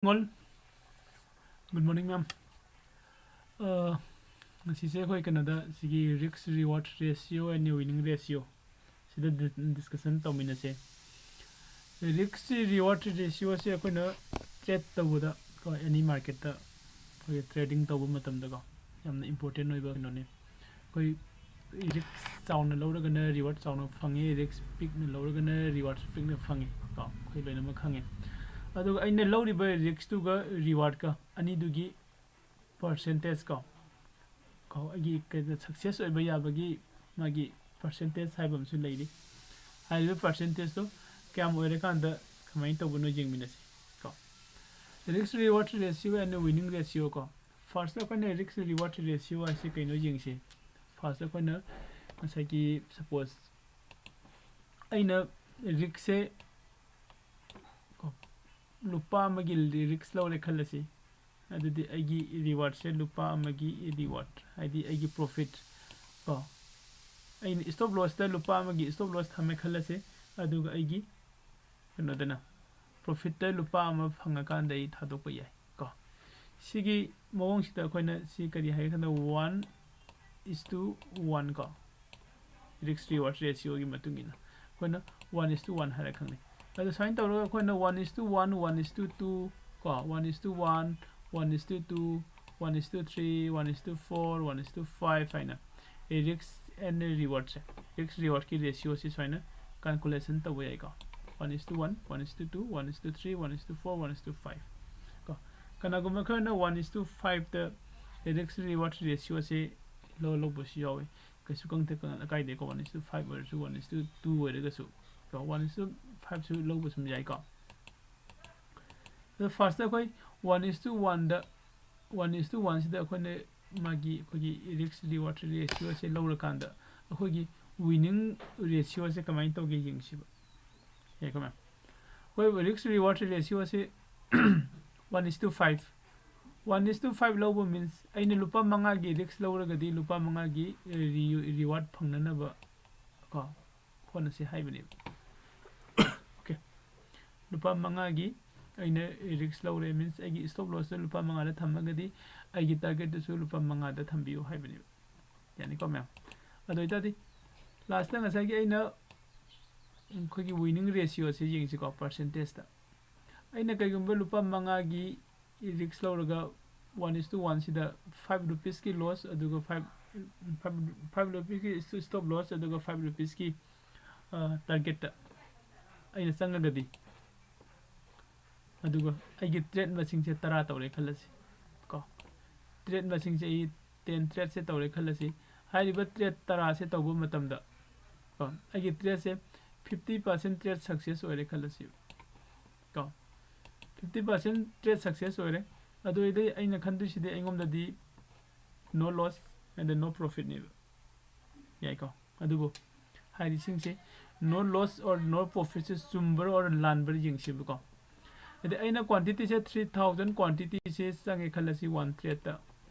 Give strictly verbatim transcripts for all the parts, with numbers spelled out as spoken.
All, good morning, ma'am. Uh, ꯉꯁꯤꯁꯦ ꯑꯩꯈꯣꯏ ꯀꯩꯅꯣꯗ ꯁꯤꯒꯤ risk reward ratio and winning ratio ꯁꯤꯗ discussion ꯇꯧꯃꯤꯟꯅꯁꯦ꯫ Risk reward ratio ꯑꯁꯦ ꯑꯩꯈꯣꯏꯅ trade ꯇꯧꯕꯗ ꯀꯣ, any marketꯇ ꯑꯩꯈꯣꯏꯒꯤ trading ꯇꯧꯕ ꯃꯇꯝꯗꯀꯣ, ꯌꯥꯝꯅ important ꯑꯣꯏꯕ ꯀꯩꯅꯣꯅꯤ꯫ ꯑꯩꯈꯣꯏ risk ꯆꯥꯎꯅ ꯂꯧꯔꯒꯅ reward ꯆꯥꯎꯅ ꯐꯪꯉꯤ, risk ꯄꯤꯛꯅ ꯂꯧꯔꯒꯅ reward ꯄꯤꯛꯅ ꯐꯪꯉꯤ ꯀꯣ, ꯑꯩꯈꯣꯏ ꯂꯣꯏꯅꯃꯛ ꯈꯪꯉꯤ꯫ ꯑꯗꯨꯒ ꯑꯩꯅ ꯂꯧꯔꯤꯕ riskꯇꯨꯒ rewardꯀ ꯑꯅꯤꯗꯨꯒꯤ percentage ꯀꯣ, ꯀꯣ ꯑꯩꯒꯤ ꯀꯩꯅꯣ success ꯑꯣꯏꯕ ꯌꯥꯕꯒꯤ ꯃꯥꯒꯤ percentage ꯍꯥꯏꯕ ꯑꯃꯁꯨ ꯂꯩꯔꯤ꯫ ꯍꯥꯏꯔꯤꯕ percentageꯇꯣ ꯀꯌꯥꯝ ꯑꯣꯏꯔꯀꯥꯟꯗ ꯀꯃꯥꯏꯅ ꯇꯧꯕꯅꯣ ꯌꯦꯡꯃꯤꯟꯅꯁꯤ ꯀꯣ꯫ Risk reward ratio and winning ratio ꯀꯣ꯫ First ꯑꯩꯈꯣꯏꯅ risk reward ratio ꯍꯥꯏꯁꯤ ꯀꯩꯅꯣ ꯌꯦꯡꯁꯤ꯫ First ꯑꯩꯈꯣꯏꯅ ꯉꯁꯥꯏꯒꯤ suppose ꯑꯩꯅ riskꯁꯦ ꯀꯣ, ꯂꯨꯄꯥ ꯑꯃꯒꯤ risk ꯂꯧꯔꯦ ꯈꯜꯂꯁꯤ꯫ ꯑꯗꯨꯗꯤ ꯑꯩꯒꯤ rewardꯁꯦ ꯂꯨꯄꯥ ꯑꯃꯒꯤ reward, ꯍꯥꯏꯗꯤ ꯑꯩꯒꯤ profit ꯀꯣ꯫ ꯑꯩꯅ stop lossꯇ ꯂꯨꯄꯥ ꯑꯃꯒꯤ stop loss ꯊꯝꯃꯦ ꯈꯜꯂꯁꯦ꯫ ꯑꯗꯨꯒ ꯑꯩꯒꯤ ꯀꯩꯅꯣꯗꯅ profitꯇ ꯂꯨꯄꯥ ꯑꯃ ꯐꯪꯉꯀꯥꯟꯗ ꯑꯩ ꯊꯥꯗꯣꯛꯄ ꯌꯥꯏ ꯀꯣ꯫ ꯁꯤꯒꯤ ꯃꯑꯣꯡꯁꯤꯗ ꯑꯩꯈꯣꯏꯅ ꯁꯤ ꯀꯔꯤ ꯍꯥꯏꯒꯦ ꯈꯟꯗ one is to one ꯀꯣ꯫ Risk reward ratioꯒꯤ ꯃꯇꯨꯡ ꯏꯟꯅ ꯑꯩꯈꯣꯏꯅ one is to one ꯍꯥꯏꯔ ꯈꯪꯅꯩ꯫ ꯑꯗꯨ ꯁꯨꯃꯥꯏꯅ ꯇꯧꯔꯒ ꯑꯩꯈꯣꯏꯅ one is to one, one is to two ꯀꯣ, one is to one, one is to two, one is to three, one is to four, one is to five ꯍꯥꯏꯅ risk and rewardꯁꯦ, risk rewardꯀꯤ ratioꯁꯤ ꯁꯨꯃꯥꯏꯅ calculation ꯇꯧꯕ ꯌꯥꯏꯀꯣ꯫ One is to one, one is to two, one is to three, one is to four, one is to five ꯀꯣ꯫ ꯀꯅꯥꯒꯨꯝꯕ ꯈꯔꯅ one is to fiveꯇ risk reward ratioꯁꯦ ꯂꯧ-, ꯂꯧꯕꯁꯨ ꯌꯥꯎꯋꯤ꯫ ꯀꯩꯁꯨ ꯀꯪꯗꯦ, ꯀ-, ꯀꯥꯏꯗꯦꯀꯣ꯫ One is to five ꯑꯣꯏꯔꯁꯨ, one is to two ꯑꯣꯏꯔꯒꯁꯨ ꯀꯣ, one is to fiveꯁꯨ ꯂꯧꯕ ꯁꯨꯝ ꯌꯥꯏꯀꯣ꯫ ꯑꯗꯣ firstꯇ ꯑꯩꯈꯣꯏ one is to oneꯗ, one is to oneꯁꯤꯗ ꯑꯩꯈꯣꯏꯅ ꯃꯥꯒꯤ, ꯑꯩꯈꯣꯏꯒꯤ risk reward ratioꯁꯦ ꯂꯧꯔꯀꯥꯟꯗ ꯑꯩꯈꯣꯏꯒꯤ winning ratioꯁꯦ ꯀꯃꯥꯏꯅ ꯇꯧꯒꯦ ꯌꯦꯡꯁꯤꯕ꯫ ꯌꯥꯏꯀꯣ ꯃꯌꯥꯝ? ꯑꯩꯈꯣꯏ risk reward ratioꯁꯦ one is to five, one is to five ꯂꯧꯕ means ꯑꯩꯅ ꯂꯨꯄꯥ ꯃꯉꯥꯒꯤ risk ꯂꯧꯔꯒꯗꯤ ꯂꯨꯄꯥ ꯃꯉꯥꯒꯤ re-, reward ꯐꯪꯅꯅꯕ ꯀꯣ ꯍꯣꯠꯅꯁꯤ ꯍꯥꯏꯕꯅꯦꯕ꯫ Okay, ꯂꯨꯄꯥ ꯃꯉꯥꯒꯤ ꯑꯩꯅ ꯔꯤꯛꯁ ꯂꯧꯔꯦ, means ꯑꯩꯒꯤ stop lossꯇꯣ ꯂꯨꯄꯥ ꯃꯉꯥꯗ ꯊꯝꯃꯒꯗꯤ ꯑꯩꯒꯤ targetꯇꯨꯁꯨ ꯂꯨꯄꯥ ꯃꯉꯥꯗ ꯊꯝꯕꯤꯌꯨ ꯍꯥꯏꯕꯅꯦꯕ꯫ ꯌꯥꯅꯤꯀꯣ ꯃꯌꯥꯝ? ꯑꯗꯨ ꯑꯣꯏꯇꯥꯔꯗꯤ ꯂꯥꯁꯇ ꯉꯁꯥꯏꯒꯤ ꯑꯩꯅ ꯑꯩꯈꯣꯏꯒꯤ winning ratioꯁꯦ ꯌꯦꯡꯁꯤꯀꯣ, percentageꯇ꯫ ꯑꯩꯅ ꯀꯩꯒꯨꯝꯕ ꯂꯨꯄꯥ ꯃꯉꯥꯒꯤ ꯔꯤꯛꯁ ꯂꯧꯔꯒ one is to one ꯁꯤꯗ five rupeesꯀꯤ loss, ꯑꯗꯨꯒ five, five, five rupeesꯀꯤ stop loss, ꯑꯗꯨꯒ five rupeesꯀꯤ targetꯇ ꯑꯩꯅ ꯆꯪꯉꯒꯗꯤ, ꯑꯗꯨꯒ ꯑꯩꯒꯤ trade ꯃꯁꯤꯡꯁꯦ ꯇꯔꯥ ꯇꯧꯔꯦ ꯈꯜꯂꯁꯤ ꯀꯣ꯫ Trade ꯃꯁꯤꯡꯁꯦ ꯑꯩ ten tradeꯁꯦ ꯇꯧꯔꯦ ꯈꯜꯂꯁꯤ꯫ ꯍꯥꯏꯔꯤꯕ trade ꯇꯔꯥꯁꯦ ꯇꯧꯕ ꯃꯇꯝꯗ ꯀꯣ, ꯑꯩꯒꯤ tradeꯁꯦ fifty percent trade success ꯑꯣꯏꯔꯦ ꯈꯜꯂꯁꯤ ꯀꯣ꯫ Fifty percent trade success ꯑꯣꯏꯔꯦ꯫ ꯑꯗꯨ ꯑꯣꯏꯔꯗꯤ ꯑꯩꯅ ꯈꯟꯗꯣꯏꯁꯤꯗꯤ ꯑꯩꯉꯣꯟꯗꯗꯤ no loss and no profitꯅꯦꯕ꯫ ꯌꯥꯏꯀꯣ? ꯑꯗꯨꯕꯨ ꯍꯥꯏꯔꯤꯁꯤꯡꯁꯦ no loss or no profitꯁꯦ ꯆꯨꯝꯕ꯭ꯔꯥ or ꯂꯥꯟꯕ꯭ꯔꯥ ꯌꯦꯡꯁꯦꯕꯀꯣ꯫ ꯑꯗꯩ ꯑꯩꯅ quantityꯁꯦ three thousand quantityꯁꯦ ꯆꯪꯉꯦ ꯈꯜꯂꯁꯤ, one tradeꯇ,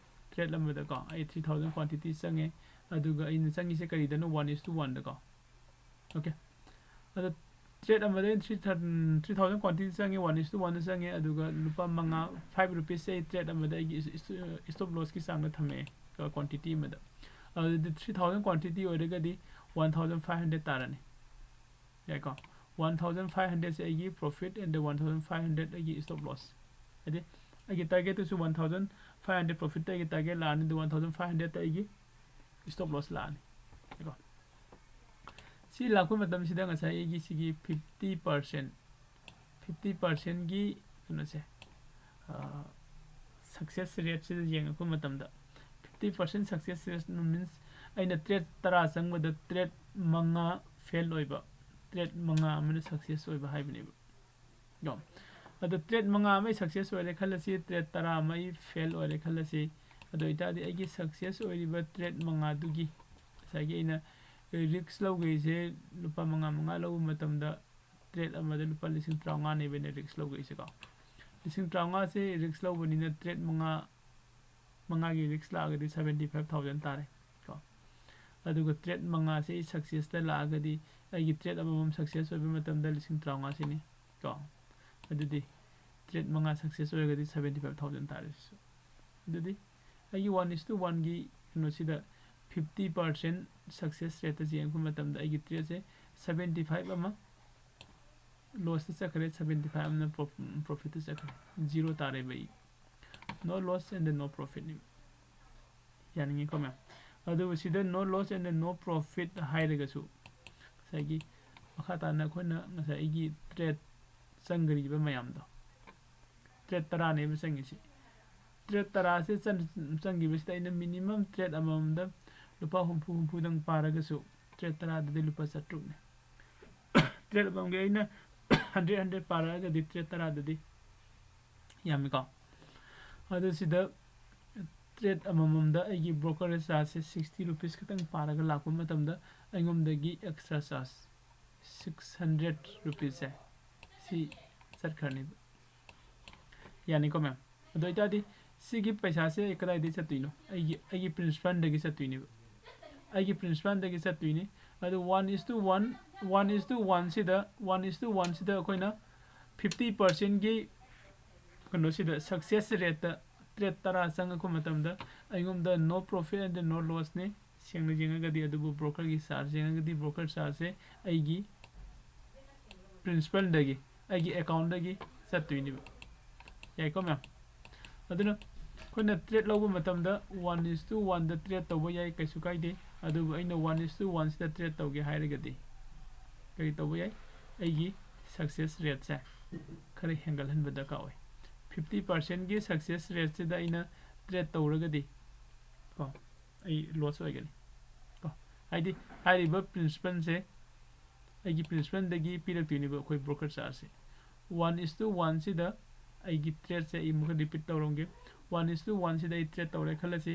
trade ꯑꯃꯗꯀꯣ꯫ ꯑꯩ three thousand quantity ꯆꯪꯉꯦ, ꯑꯗꯨꯒ ꯑꯩꯅ ꯆꯪꯉꯤꯁꯦ ꯀꯔꯤꯗꯅꯣ? One is to oneꯗꯀꯣ꯫ Okay꯫ ꯑꯗꯣ trade ꯑꯃꯗ three, three thousand quantity ꯆꯪꯉꯦ, one is to oneꯗ ꯆꯪꯉꯦ, ꯑꯗꯨꯒ ꯂꯨꯄꯥ ꯃꯉꯥ, five rupeesꯁꯦ ꯑꯩ trade ꯑꯃꯗ ꯑꯩꯒꯤ stop lossꯀꯤ ꯆꯥꯡꯗ ꯊꯝꯃꯛꯑꯦ, quantity ꯑꯃꯗ꯫ ꯑꯗꯨꯗꯤ three thousand quantity ꯑꯣꯏꯔꯒꯗꯤ one thousand five hundred ꯇꯥꯔꯅꯤ꯫ ꯌꯥꯏꯀꯣ? One thousand five hundredꯁꯦ ꯑꯩꯒꯤ profit and one thousand five hundred ꯑꯩꯒꯤ stop loss꯫ ꯍꯥꯏꯗꯤ ꯑꯩꯒꯤ targetꯇꯨꯁꯨ one thousand five hundred profitꯇ ꯑꯩꯒꯤ target ꯂꯥꯛꯑꯅꯤ, ꯑꯗꯨ one thousand five hundredꯇ ꯑꯩꯒꯤ stop loss ꯂꯥꯛꯑꯅꯤ꯫ ꯌꯥꯏꯀꯣ? ꯁꯤ ꯂꯥꯛꯄ ꯃꯇꯝꯁꯤꯗ ꯉꯁꯥꯏ ꯑꯩꯒꯤ ꯁꯤꯒꯤ fifty percent, fifty percentꯀꯤ ꯀꯩꯅꯣꯁꯦ, success rateꯁꯤꯗ ꯌꯦꯡꯉꯛꯄ ꯃꯇꯝꯗ, fifty percent success rate means ꯑꯩꯅ trade ꯇꯔꯥ ꯆꯪꯕꯗ trade ꯃꯉꯥ fail ꯑꯣꯏꯕ, trade ꯃꯉꯥ ꯑꯃꯅ success ꯑꯣꯏꯕ ꯍꯥꯏꯕꯅꯦꯕ꯫ ꯀꯣ꯫ ꯑꯗꯣ trade ꯃꯉꯥ ꯑꯃ ꯑꯩ success ꯑꯣꯏꯔꯦ ꯈꯜꯂꯁꯤ, trade ꯇꯔꯥ ꯑꯃ ꯑꯩ fail ꯑꯣꯏꯔꯦ ꯈꯜꯂꯁꯤ꯫ ꯑꯗꯨ ꯑꯣꯏꯇꯥꯔꯗꯤ ꯑꯩꯒꯤ success ꯑꯣꯏꯔꯤꯕ trade ꯃꯉꯥꯗꯨꯒꯤ, ꯉꯁꯥꯏꯒꯤ ꯑꯩꯅ risk ꯂꯧꯈꯩꯁꯦ, ꯂꯨꯄꯥ ꯃꯉꯥ ꯃꯉꯥ ꯂꯧꯕ ꯃꯇꯝꯗ trade ꯑꯃꯗ ꯂꯨꯄꯥ ꯂꯤꯁꯤꯡ ꯇꯔꯥꯃꯉꯥꯅꯦꯕ ꯑꯩꯅ risk ꯂꯧꯈꯩꯁꯦꯀꯣ꯫ ꯂꯤꯁꯤꯡ ꯇꯔꯥꯃꯉꯥꯁꯦ risk ꯂꯧꯕꯅꯤꯅ trade ꯃꯉꯥ, ꯃꯉꯥꯒꯤ risk ꯂꯥꯛꯑꯒꯗꯤ seventy five thousand ꯇꯥꯔꯦ ꯀꯣ꯫ ꯑꯗꯨꯒ trade ꯃꯉꯥꯁꯦ ꯑꯩ successꯇ ꯂꯥꯛꯑꯒꯗꯤ, ꯑꯩꯒꯤ trade ꯑꯃꯃꯝ success ꯑꯣꯏꯕ ꯃꯇꯝꯗ ꯂꯤꯁꯤꯡ ꯇꯔꯥꯃꯉꯥꯁꯤꯅꯤ ꯀꯣ꯫ ꯑꯗꯨꯗꯤ ꯇ꯭ꯔꯦꯠ ꯃꯉꯥ ꯁꯛꯁꯦꯁ ꯑꯣꯏꯔꯒꯗꯤ ꯁꯕꯦꯟꯇꯤ ꯐꯥꯏꯚ ꯊꯥꯎꯖꯟ ꯇꯥꯔꯦ ꯁꯤꯁꯨ꯫ ꯑꯗꯨꯗꯤ ꯑꯩꯒꯤ ꯋꯥꯟ ꯏꯁ ꯇꯨ ꯋꯥꯟꯒꯤ ꯀꯩꯅꯣꯁꯤꯗ ꯐꯤꯐꯇꯤ ꯄꯥꯔꯁꯦꯟ ꯁꯛꯁꯦꯁ ꯔꯦꯠꯇ ꯌꯦꯡꯉꯛꯄ ꯃꯇꯝꯗ ꯑꯩꯒꯤ ꯇ꯭ꯔꯦꯠꯁꯦ ꯁꯕꯦꯟꯇꯤ ꯐꯥꯏꯚ ꯑꯃ ꯂꯣꯁꯇ ꯆꯠꯈ꯭ꯔꯦ, ꯁꯕꯦꯟꯇꯤ ꯐꯥꯏꯚ ꯑꯃꯅ ꯄ꯭ꯔꯣꯐꯤꯠꯇ ꯆꯠꯈ꯭ꯔꯦ, ꯖꯤꯔꯣ ꯇꯥꯔꯦꯕ ꯑꯩ꯫ No loss and no profitꯅꯤ꯫ ꯌꯥꯅꯤꯡꯉꯤꯀꯣ ꯃꯌꯥꯝ? ꯑꯗꯨꯕꯨ ꯁꯤꯗ no loss and no profit ꯍꯥꯏꯔꯒꯁꯨ ꯉꯁꯥꯏꯒꯤ ꯃꯈꯥ ꯇꯥꯅ ꯑꯩꯈꯣꯏꯅ ꯉꯁꯥꯏꯒꯤ ꯇ꯭ꯔꯦꯠ ꯆꯪꯈ꯭ꯔꯤꯕ ꯃꯌꯥꯝꯗꯣ, ꯇ꯭ꯔꯦꯠ ꯇꯔꯥꯅꯦꯕ ꯆꯪꯉꯤꯁꯤ꯫ ꯇ꯭ꯔꯦꯠ ꯇꯔꯥꯁꯦ ꯆꯪꯈꯤꯕꯁꯤꯗ ꯑꯩꯅ ꯃꯤꯅꯤꯃꯝ ꯇ꯭ꯔꯦꯠ ꯑꯃꯃꯝꯗ ꯂꯨꯄꯥ ꯍꯨꯝꯐꯨ ꯍꯨꯝꯐꯨꯗꯪ ꯄꯥꯔꯒꯁꯨ ꯇ꯭ꯔꯦꯠ ꯇꯔꯥꯗꯗꯤ ꯂꯨꯄꯥ ꯆꯥꯇ꯭ꯔꯨꯛꯅꯦ꯫ ꯇ꯭ꯔꯦꯠ ꯑꯃꯃꯝꯒꯤ ꯑꯩꯅ ꯍꯟꯗ꯭ꯔꯦꯠ ꯍꯟꯗ꯭ꯔꯦꯠ ꯄꯥꯔꯛꯑꯒꯗꯤ ꯇ꯭ꯔꯦꯠ ꯇꯔꯥꯗꯗꯤ ꯌꯥꯝꯃꯤꯀꯣ꯫ ꯑꯗꯨ ꯁꯤꯗ ꯇ꯭ꯔꯦꯠ ꯑꯃꯃꯝꯗ ꯑꯩꯒꯤ ꯕ꯭ꯔꯣꯀꯔ ꯆꯥꯔꯖꯁꯦ ꯁꯤꯛꯁꯇꯤ ꯔꯨꯄꯤꯁ ꯈꯛꯇꯪ ꯄꯥꯔꯒ ꯂꯥꯛꯄ ꯃꯇꯝꯗ ꯑꯩꯉꯣꯟꯗꯒꯤ ꯑꯦꯛꯁꯇ꯭ꯔꯥ ꯆꯥꯔꯖ ꯁꯤꯛꯁ ꯍꯟꯗ꯭ꯔꯦꯠ ꯔꯨꯄꯤꯁꯁꯦ ꯁꯤ ꯆꯠꯈ꯭ꯔꯅꯤꯕ꯫ ꯌꯥꯅꯤꯀꯣ ꯃꯌꯥꯝ? ꯑꯗꯨ ꯑꯣꯏꯇꯥꯔꯗꯤ ꯁꯤꯒꯤ ꯄꯩꯁꯥꯁꯦ ꯀꯗꯥꯏꯗꯒꯤ ꯆꯠꯇꯣꯏꯅꯣ? ꯑꯩꯒꯤ ꯑꯩꯒꯤ ꯄ꯭ꯔꯤꯟꯁꯤꯄꯥꯜꯗꯒꯤ ꯆꯠꯇꯣꯏꯅꯦꯕ꯫ ꯑꯩꯒꯤ ꯄ꯭ꯔꯤꯟꯁꯤꯄꯥꯜꯗꯒꯤ ꯆꯠꯇꯣꯏꯅꯤ꯫ ꯑꯗꯨ one is two one, one is to ꯋꯥꯟꯁꯤꯗ, one is to ꯋꯥꯟꯁꯤꯗ ꯑꯩꯈꯣꯏꯅ ꯐꯤꯐꯇꯤ ꯄꯥꯔꯁꯦꯟꯒꯤ ꯀꯩꯅꯣꯁꯤꯗ ꯁꯛꯁꯦꯁ ꯔꯦꯠꯇ ꯇ꯭ꯔꯦꯠ ꯇꯔꯥ ꯆꯪꯉꯛꯄ ꯃꯇꯝꯗ ꯑꯩꯉꯣꯟꯗ no profit and no lossꯅꯤ꯫ ꯁꯦꯡꯅ ꯌꯦꯡꯉꯒꯗꯤ, ꯑꯗꯨꯕꯨ ꯕ꯭ꯔꯣꯀꯔꯒꯤ ꯆꯥꯔꯖ ꯌꯦꯡꯉꯒꯗꯤ ꯕ꯭ꯔꯣꯀꯔ ꯆꯥꯔꯖꯁꯦ ꯑꯩꯒꯤ ꯄ꯭ꯔꯤꯟꯁꯤꯄꯥꯜꯗꯒꯤ, ꯑꯩꯒꯤ ꯑꯦꯀꯥꯎꯟꯗꯒꯤ ꯆꯠꯇꯣꯏꯅꯦꯕ꯫ ꯌꯥꯏꯀꯣ ꯃꯌꯥꯝ? ꯑꯗꯨꯅ ꯑꯩꯈꯣꯏꯅ ꯇ꯭ꯔꯦꯠ ꯂꯧꯕ ꯃꯇꯝꯗ ꯋꯥꯟ ꯏꯁ ꯇꯨ ꯋꯥꯟꯗ ꯇ꯭ꯔꯦꯠ ꯇꯧꯕ ꯌꯥꯏ, ꯀꯩꯁꯨ ꯀꯥꯏꯗꯦ꯫ ꯑꯗꯨꯕꯨ ꯑꯩꯅ ꯋꯥꯟ ꯏꯁ ꯇꯨ ꯋꯥꯟꯁꯤꯗ ꯇ꯭ꯔꯦꯠ ꯇꯧꯒꯦ ꯍꯥꯏꯔꯒꯗꯤ ꯀꯔꯤ ꯇꯧꯕ ꯌꯥꯏ? ꯑꯩꯒꯤ ꯁꯛꯁꯦꯁ ꯔꯦꯠꯁꯦ ꯈꯔ ꯍꯦꯟꯒꯠꯍꯟꯕ ꯗꯔꯀꯥꯔ ꯑꯣꯏ꯫ ꯐꯤꯐꯇꯤ ꯄꯥꯔꯁꯦꯟꯒꯤ ꯁꯛꯁꯦꯁ ꯔꯦꯠꯁꯤꯗ ꯑꯩꯅ ꯇ꯭ꯔꯦꯠ ꯇꯧꯔꯒꯗꯤ ꯀꯣ, ꯑꯩ ꯂꯣꯁ ꯑꯣꯏꯒꯅꯤ ꯀꯣ꯫ ꯍꯥꯏꯗꯤ ꯍꯥꯏꯔꯤꯕ ꯄ꯭ꯔꯤꯟꯁꯤꯄꯥꯜꯁꯦ ꯑꯩꯒꯤ ꯄ꯭ꯔꯤꯟꯁꯤꯄꯥꯜꯗꯒꯤ ꯄꯤꯔꯛꯇꯣꯏꯅꯦꯕ ꯑꯩꯈꯣꯏ ꯕ꯭ꯔꯣꯀꯔ ꯆꯥꯔꯖꯁꯦ꯫ ꯋꯥꯟ ꯏꯁ ꯇꯨ ꯋꯥꯟꯁꯤꯗ ꯑꯩꯒꯤ ꯇ꯭ꯔꯦꯠꯁꯦ ꯑꯩ ꯑꯃꯨꯛꯀ ꯔꯤꯄꯤꯠ ꯇꯧꯔꯝꯒꯦ꯫ ꯋꯥꯟ ꯏꯁ ꯇꯨ ꯋꯥꯟꯁꯤꯗ ꯑꯩ ꯇ꯭ꯔꯦꯠ ꯇꯧꯔꯦ ꯈꯜꯂꯁꯤ,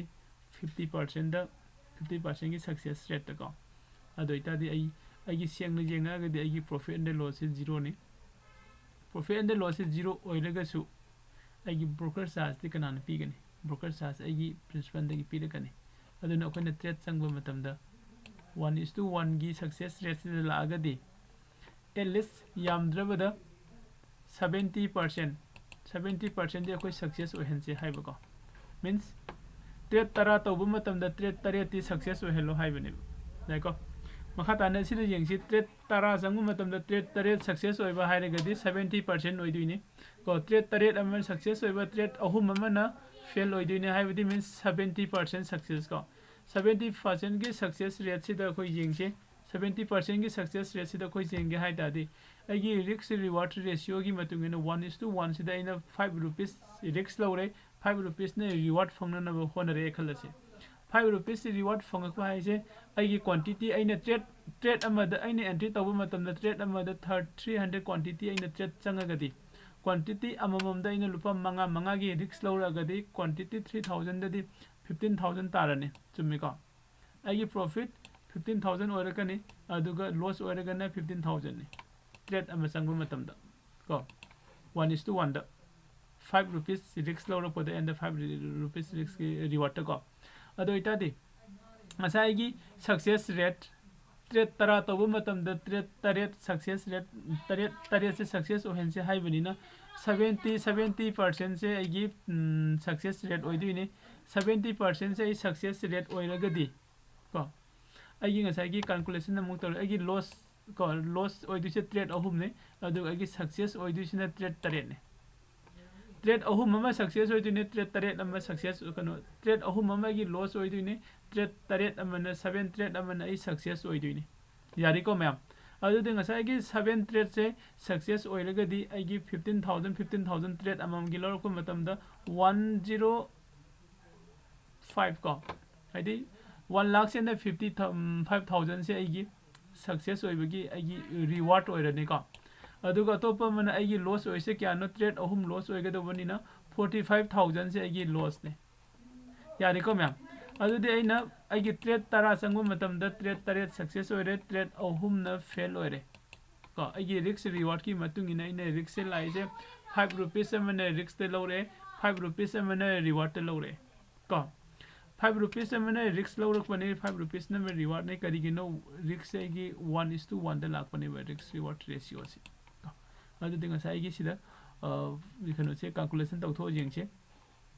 ꯐꯤꯐꯇꯤ ꯄꯥꯔꯁꯦꯟꯗ, ꯐꯤꯐꯇꯤ ꯄꯥꯔꯁꯦꯟꯒꯤ ꯁꯛꯁꯦꯁ ꯔꯦꯠꯇꯀꯣ꯫ ꯑꯗꯨ ꯑꯣꯏꯇꯥꯔꯗꯤ ꯑꯩ, ꯑꯩꯒꯤ ꯁꯦꯡꯅ ꯌꯦꯡꯉꯛꯑꯒꯗꯤ ꯑꯩꯒꯤ ꯄ꯭ꯔꯣꯐꯤꯠ ꯑꯦꯟ ꯂꯣꯁꯁꯦ ꯖꯤꯔꯣꯅꯤ꯫ ꯄ꯭ꯔꯣꯐꯤꯠ ꯑꯦꯟ ꯂꯣꯁꯁꯦ ꯖꯤꯔꯣ ꯑꯣꯏꯔꯒꯁꯨ ꯑꯩꯒꯤ ꯕ꯭ꯔꯣꯀꯔ ꯆꯥꯔꯖꯇꯤ ꯀꯅꯥꯅ ꯄꯤꯒꯅꯤ? ꯕ꯭ꯔꯣꯀꯔ ꯆꯥꯔꯖ ꯑꯩꯒꯤ ꯄ꯭ꯔꯤꯟꯁꯤꯄꯥꯜꯗꯒꯤ ꯄꯤꯔꯛꯀꯅꯤ꯫ ꯑꯗꯨꯅ ꯑꯩꯈꯣꯏꯅ ꯇ꯭ꯔꯦꯠ ꯆꯪꯕ ꯃꯇꯝꯗ ꯋꯥꯟ ꯏꯁ ꯇꯨ ꯋꯥꯟꯒꯤ ꯁꯛꯁꯦꯁ ꯔꯦꯠꯁꯤꯗ ꯂꯥꯛꯑꯒꯗꯤ at least ꯌꯥꯝꯗ꯭ꯔꯕꯗ ꯁꯕꯦꯟꯇꯤ ꯄꯥꯔꯁꯦꯟ, ꯁꯕꯦꯟꯇꯤ ꯄꯥꯔꯁꯦꯟꯗꯤ ꯑꯩꯈꯣꯏ ꯁꯛꯁꯦꯁ ꯑꯣꯏꯍꯟꯁꯦ ꯍꯥꯏꯕꯀꯣ꯫ ꯃꯤꯟꯁ, ꯇ꯭ꯔꯦꯠ ꯇꯔꯥ ꯇꯧꯕ ꯃꯇꯝꯗ ꯇ꯭ꯔꯦꯠ ꯇꯔꯦꯠꯇꯤ ꯁꯛꯁꯦꯁ ꯑꯣꯏꯍꯜꯂꯣ ꯍꯥꯏꯕꯅꯦꯕ꯫ ꯌꯥꯏꯀꯣ? ꯃꯈꯥ ꯇꯥꯅ ꯁꯤꯗ ꯌꯦꯡꯁꯤ, ꯇ꯭ꯔꯦꯠ ꯇꯔꯥ ꯆꯪꯕ ꯃꯇꯝꯗ ꯇ꯭ꯔꯦꯠ ꯇꯔꯦꯠ ꯁꯛꯁꯦꯁ ꯑꯣꯏꯕ ꯍꯥꯏꯔꯒꯗꯤ ꯁꯕꯦꯟꯇꯤ ꯄꯥꯔꯁꯦꯟ ꯑꯣꯏꯗꯣꯏꯅꯤ꯫ ꯀꯣ, ꯇ꯭ꯔꯦꯠ ꯇꯔꯦꯠ ꯑꯃ ꯁꯛꯁꯦꯁ ꯑꯣꯏꯕ, ꯇ꯭ꯔꯦꯠ ꯑꯍꯨꯝ ꯑꯃꯅ ꯐꯦꯜ ꯑꯣꯏꯗꯣꯏꯅꯤ, ꯍꯥꯏꯕꯗꯤ ꯃꯤꯟꯁ ꯁꯕꯦꯟꯇꯤ ꯄꯥꯔꯁꯦꯟ ꯁꯛꯁꯦꯁ ꯀꯣ꯫ ꯁꯕꯦꯟꯇꯤ ꯄꯥꯔꯁꯦꯟꯒꯤ ꯁꯛꯁꯦꯁ ꯔꯦꯠꯁꯤꯗ ꯑꯩꯈꯣꯏ ꯌꯦꯡꯁꯤ꯫ ꯁꯕꯦꯟꯇꯤ ꯄꯥꯔꯁꯦꯟꯒꯤ ꯁꯛꯁꯦꯁ ꯔꯦꯠꯁꯤꯗ ꯑꯩꯈꯣꯏ ꯌꯦꯡꯒꯦ ꯍꯥꯏ ꯇꯥꯔꯗꯤ, ꯑꯩꯒꯤ ꯔꯤꯛꯁ ꯔꯤꯋꯥꯔꯗ ꯔꯦꯁꯤꯌꯣꯒꯤ ꯃꯇꯨꯡ ꯏꯟꯅ ꯋꯥꯟ ꯏꯁ ꯇꯨ ꯋꯥꯟꯁꯤꯗ ꯑꯩꯅ ꯐꯥꯏꯚ ꯔꯨꯄꯤꯁ ꯔꯤꯛꯁ ꯂꯧꯔꯦ, ꯐꯥꯏꯚ ꯔꯨꯄꯤꯁꯅ ꯔꯤꯋꯥꯔꯗ ꯐꯪꯅꯅꯕ ꯍꯣꯠꯅꯔꯦ ꯈꯜꯂꯁꯦ꯫ ꯐꯥꯏꯚ ꯔꯨꯄꯤꯁ ꯔꯤꯋꯥꯔꯗ ꯐꯪꯉꯛꯄ ꯍꯥꯏꯁꯦ, ꯑꯩꯒꯤ ꯀ꯭ꯋꯥꯟꯇꯤꯇꯤ, ꯑꯩꯅ ꯇ꯭ꯔꯦꯠ, ꯇ꯭ꯔꯦꯠ ꯑꯃꯗ, ꯑꯩꯅ ꯑꯦꯟꯇ꯭ꯔꯤ ꯇꯧꯕ ꯃꯇꯝꯗ ꯇ꯭ꯔꯦꯠ ꯑꯃꯗ ꯊꯥꯔ-, ꯊ꯭ꯔꯤ ꯍꯟꯗ꯭ꯔꯦꯠ ꯀ꯭ꯋꯥꯟꯇꯤꯇꯤ ꯑꯩꯅ ꯇ꯭ꯔꯦꯠ ꯆꯪꯉꯒꯗꯤ, ꯀ꯭ꯋꯥꯟꯇꯤꯇꯤ ꯑꯃꯃꯝꯗ ꯑꯩꯅ ꯂꯨꯄꯥ ꯃꯉꯥ ꯃꯉꯥꯒꯤ ꯔꯤꯛꯁ ꯂꯧꯔꯛꯑꯒꯗꯤ, ꯀ꯭ꯋꯥꯟꯇꯤꯇꯤ ꯊ꯭ꯔꯤ ꯊꯥꯎꯖꯟꯗꯗꯤ ꯐꯤꯐꯇꯤꯟ ꯊꯥꯎꯖꯟ ꯇꯥꯔꯅꯤ꯫ ꯆꯨꯝꯃꯤꯀꯣ? ꯑꯩꯒꯤ ꯄ꯭ꯔꯣꯐꯤꯠ ꯐꯤꯐꯇꯤꯟ ꯊꯥꯎꯖꯟ ꯑꯣꯏꯔꯛꯀꯅꯤ, ꯑꯗꯨꯒ ꯂꯣꯁ ꯑꯣꯏꯔꯒꯅ ꯐꯤꯐꯇꯤꯟ ꯊꯥꯎꯖꯟꯅꯤ꯫ ꯇ꯭ꯔꯦꯠ ꯑꯃ ꯆꯪꯕ ꯃꯇꯝꯗ ꯀꯣ, ꯋꯥꯟ ꯏꯁ ꯇꯨ ꯋꯥꯟꯗ ꯐꯥꯏꯚ ꯔꯨꯄꯤꯁ ꯔꯤꯛꯁ ꯂꯧꯔꯛꯄꯗ ꯑꯦꯟꯗ ꯐꯥꯏꯚ ꯔꯨꯄꯤꯁ ꯔꯤꯛꯁꯀꯤ ꯔꯤꯋꯥꯔꯗꯀꯣ꯫ ꯑꯗꯨ ꯑꯣꯏꯇꯥꯔꯗꯤ ꯉꯁꯥꯏꯒꯤ ꯁꯛꯁꯦꯁ ꯔꯦꯠ, ꯇ꯭ꯔꯦꯠ ꯇꯔꯥ ꯇꯧꯕ ꯃꯇꯝꯗ ꯇ꯭ꯔꯦꯠ ꯇꯔꯦꯠ ꯁꯛꯁꯦꯁ ꯔꯦꯠ, ꯇꯔꯦꯠ, ꯇꯔꯦꯠꯁꯦ ꯁꯛꯁꯦꯁ ꯑꯣꯏꯍꯟꯁꯦ ꯍꯥꯏꯕꯅꯤꯅ, ꯁꯕꯦꯟꯇꯤ, ꯁꯕꯦꯟꯇꯤ ꯄꯥꯔꯁꯦꯟꯁꯦ ꯑꯩꯒꯤ ꯁꯛꯁꯦꯁ ꯔꯦꯠ ꯑꯣꯏꯗꯣꯏꯅꯤ꯫ ꯁꯕꯦꯟꯇꯤ ꯄꯥꯔꯁꯦꯟꯁꯦ ꯑꯩ ꯁꯛꯁꯦꯁ ꯔꯦꯠ ꯑꯣꯏꯔꯒꯗꯤ ꯀꯣ, ꯑꯩꯒꯤ ꯉꯁꯥꯏꯒꯤ ꯀꯥꯜꯀꯨꯂꯦꯁꯟ ꯑꯃꯨꯛ ꯇꯧꯔꯦ꯫ ꯑꯩꯒꯤ ꯂꯣꯁ ꯀꯣ, ꯂꯣꯁ ꯑꯣꯏꯗꯣꯏꯁꯦ ꯇ꯭ꯔꯦꯠ ꯑꯍꯨꯝꯅꯤ, ꯑꯗꯨꯒ ꯑꯩꯒꯤ ꯁꯛꯁꯦꯁ ꯑꯣꯏꯗꯣꯏꯁꯤꯅ ꯇ꯭ꯔꯦꯠ ꯇꯔꯦꯠꯅꯤ꯫ ꯇ꯭ꯔꯦꯠ ꯑꯍꯨꯝ ꯑꯃ ꯁꯛꯁꯦꯁ ꯑꯣꯏꯗꯣꯏꯅꯤ, ꯇ꯭ꯔꯦꯠ ꯇꯔꯦꯠ ꯑꯃ ꯁꯛꯁꯦꯁ, ꯀꯩꯅꯣ, ꯇ꯭ꯔꯦꯠ ꯑꯍꯨꯝ ꯑꯃ ꯑꯩꯒꯤ ꯂꯣꯁ ꯑꯣꯏꯗꯣꯏꯅꯤ, ꯇ꯭ꯔꯦꯠ ꯇꯔꯦꯠ ꯑꯃꯅ, ꯁꯕꯦꯟ ꯇ꯭ꯔꯦꯠ ꯑꯃꯅ ꯑꯩ ꯁꯛꯁꯦꯁ ꯑꯣꯏꯗꯣꯏꯅꯤ꯫ ꯌꯥꯔꯦꯀꯣ ꯃꯌꯥꯝ? ꯑꯗꯨꯗꯤ ꯉꯁꯥꯏꯒꯤ ꯁꯕꯦꯟ ꯇ꯭ꯔꯦꯠꯁꯦ ꯁꯛꯁꯦꯁ ꯑꯣꯏꯔꯒꯗꯤ ꯑꯩꯒꯤ fifteen thousand, fifteen thousand trade ꯑꯃꯃꯝꯒꯤ ꯂꯧꯔꯛꯄ ꯃꯇꯝꯗ ꯋꯥꯟ ꯖꯤꯔꯣ ꯐꯥꯏꯚ ꯀꯣ, ꯍꯥꯏꯗꯤ one lakhs and fifty five ꯊꯥꯎꯖꯟꯁꯦ ꯑꯩꯒꯤ ꯁꯛꯁꯦꯁ ꯑꯣꯏꯕꯒꯤ ꯑꯩꯒꯤ ꯔꯤꯋꯥꯔꯗ ꯑꯣꯏꯔꯅꯤꯀꯣ꯫ ꯑꯗꯨꯒ ꯑꯇꯣꯞꯄ ꯑꯃꯅ ꯑꯩꯒꯤ ꯂꯣꯁ ꯑꯣꯏꯁꯦ ꯀꯌꯥꯅꯣ? ꯇ꯭ꯔꯦꯠ ꯑꯍꯨꯝ ꯂꯣꯁ ꯑꯣꯏꯒꯗꯧꯕꯅꯤꯅ ꯐꯣꯔꯇꯤ ꯐꯥꯏꯚ ꯊꯥꯎꯖꯟꯁꯦ ꯑꯩꯒꯤ ꯂꯣꯁꯅꯦ꯫ ꯌꯥꯔꯦꯀꯣ ꯃꯌꯥꯝ? ꯑꯗꯨꯗꯤ ꯑꯩꯅ ꯑꯩꯒꯤ ꯇ꯭ꯔꯦꯠ ꯇꯔꯥ ꯆꯪꯕ ꯃꯇꯝꯗ ꯇ꯭ꯔꯦꯠ ꯇꯔꯦꯠ ꯁꯛꯁꯦꯁ ꯑꯣꯏꯔꯦ, ꯇ꯭ꯔꯦꯠ ꯑꯍꯨꯝꯅ ꯐꯦꯜ ꯑꯣꯏꯔꯦ꯫ ꯀꯣ, ꯑꯩꯒꯤ ꯔꯤꯛꯁ ꯔꯤꯋꯥꯔꯗꯀꯤ ꯃꯇꯨꯡ ꯏꯟꯅ ꯑꯩꯅ ꯔꯤꯛꯁꯁꯦ ꯂꯥꯛꯏꯁꯦ, ꯐꯥꯏꯚ ꯔꯨꯄꯤꯁ ꯑꯃꯅ ꯔꯤꯛꯁꯇ ꯂꯧꯔꯦ, ꯐꯥꯏꯚ ꯔꯨꯄꯤꯁ ꯑꯃꯅ ꯔꯤꯋꯥꯔꯗꯇ ꯂꯧꯔꯦ꯫ ꯀꯣ, ꯐꯥꯏꯚ ꯔꯨꯄꯤꯁ ꯑꯃꯅ ꯔꯤꯛꯁ ꯂꯧꯔꯛꯄꯅꯦ, ꯐꯥꯏꯚ ꯔꯨꯄꯤꯁꯅ ꯑꯃ ꯔꯤꯋꯥꯔꯗꯅꯦ꯫ ꯀꯔꯤꯒꯤꯅꯣ? ꯔꯤꯛꯁꯁꯦ ꯑꯩꯒꯤ ꯋꯥꯟ ꯏꯁ ꯇꯨ ꯋꯥꯟꯗ ꯂꯥꯛꯄꯅꯦꯕ, ꯔꯤꯛꯁ ꯔꯤꯋꯥꯔꯗ ꯔꯦꯁꯤꯌꯣꯁꯦ꯫ ꯀꯣ, ꯑꯗꯨꯗꯤ ꯉꯁꯥꯏꯒꯤ ꯁꯤꯗ ꯀꯩꯅꯣꯁꯦ, ꯀꯥꯜꯀꯨꯂꯦꯁꯟ ꯇꯧꯊꯣꯛꯑ ꯌꯦꯡꯁꯦ꯫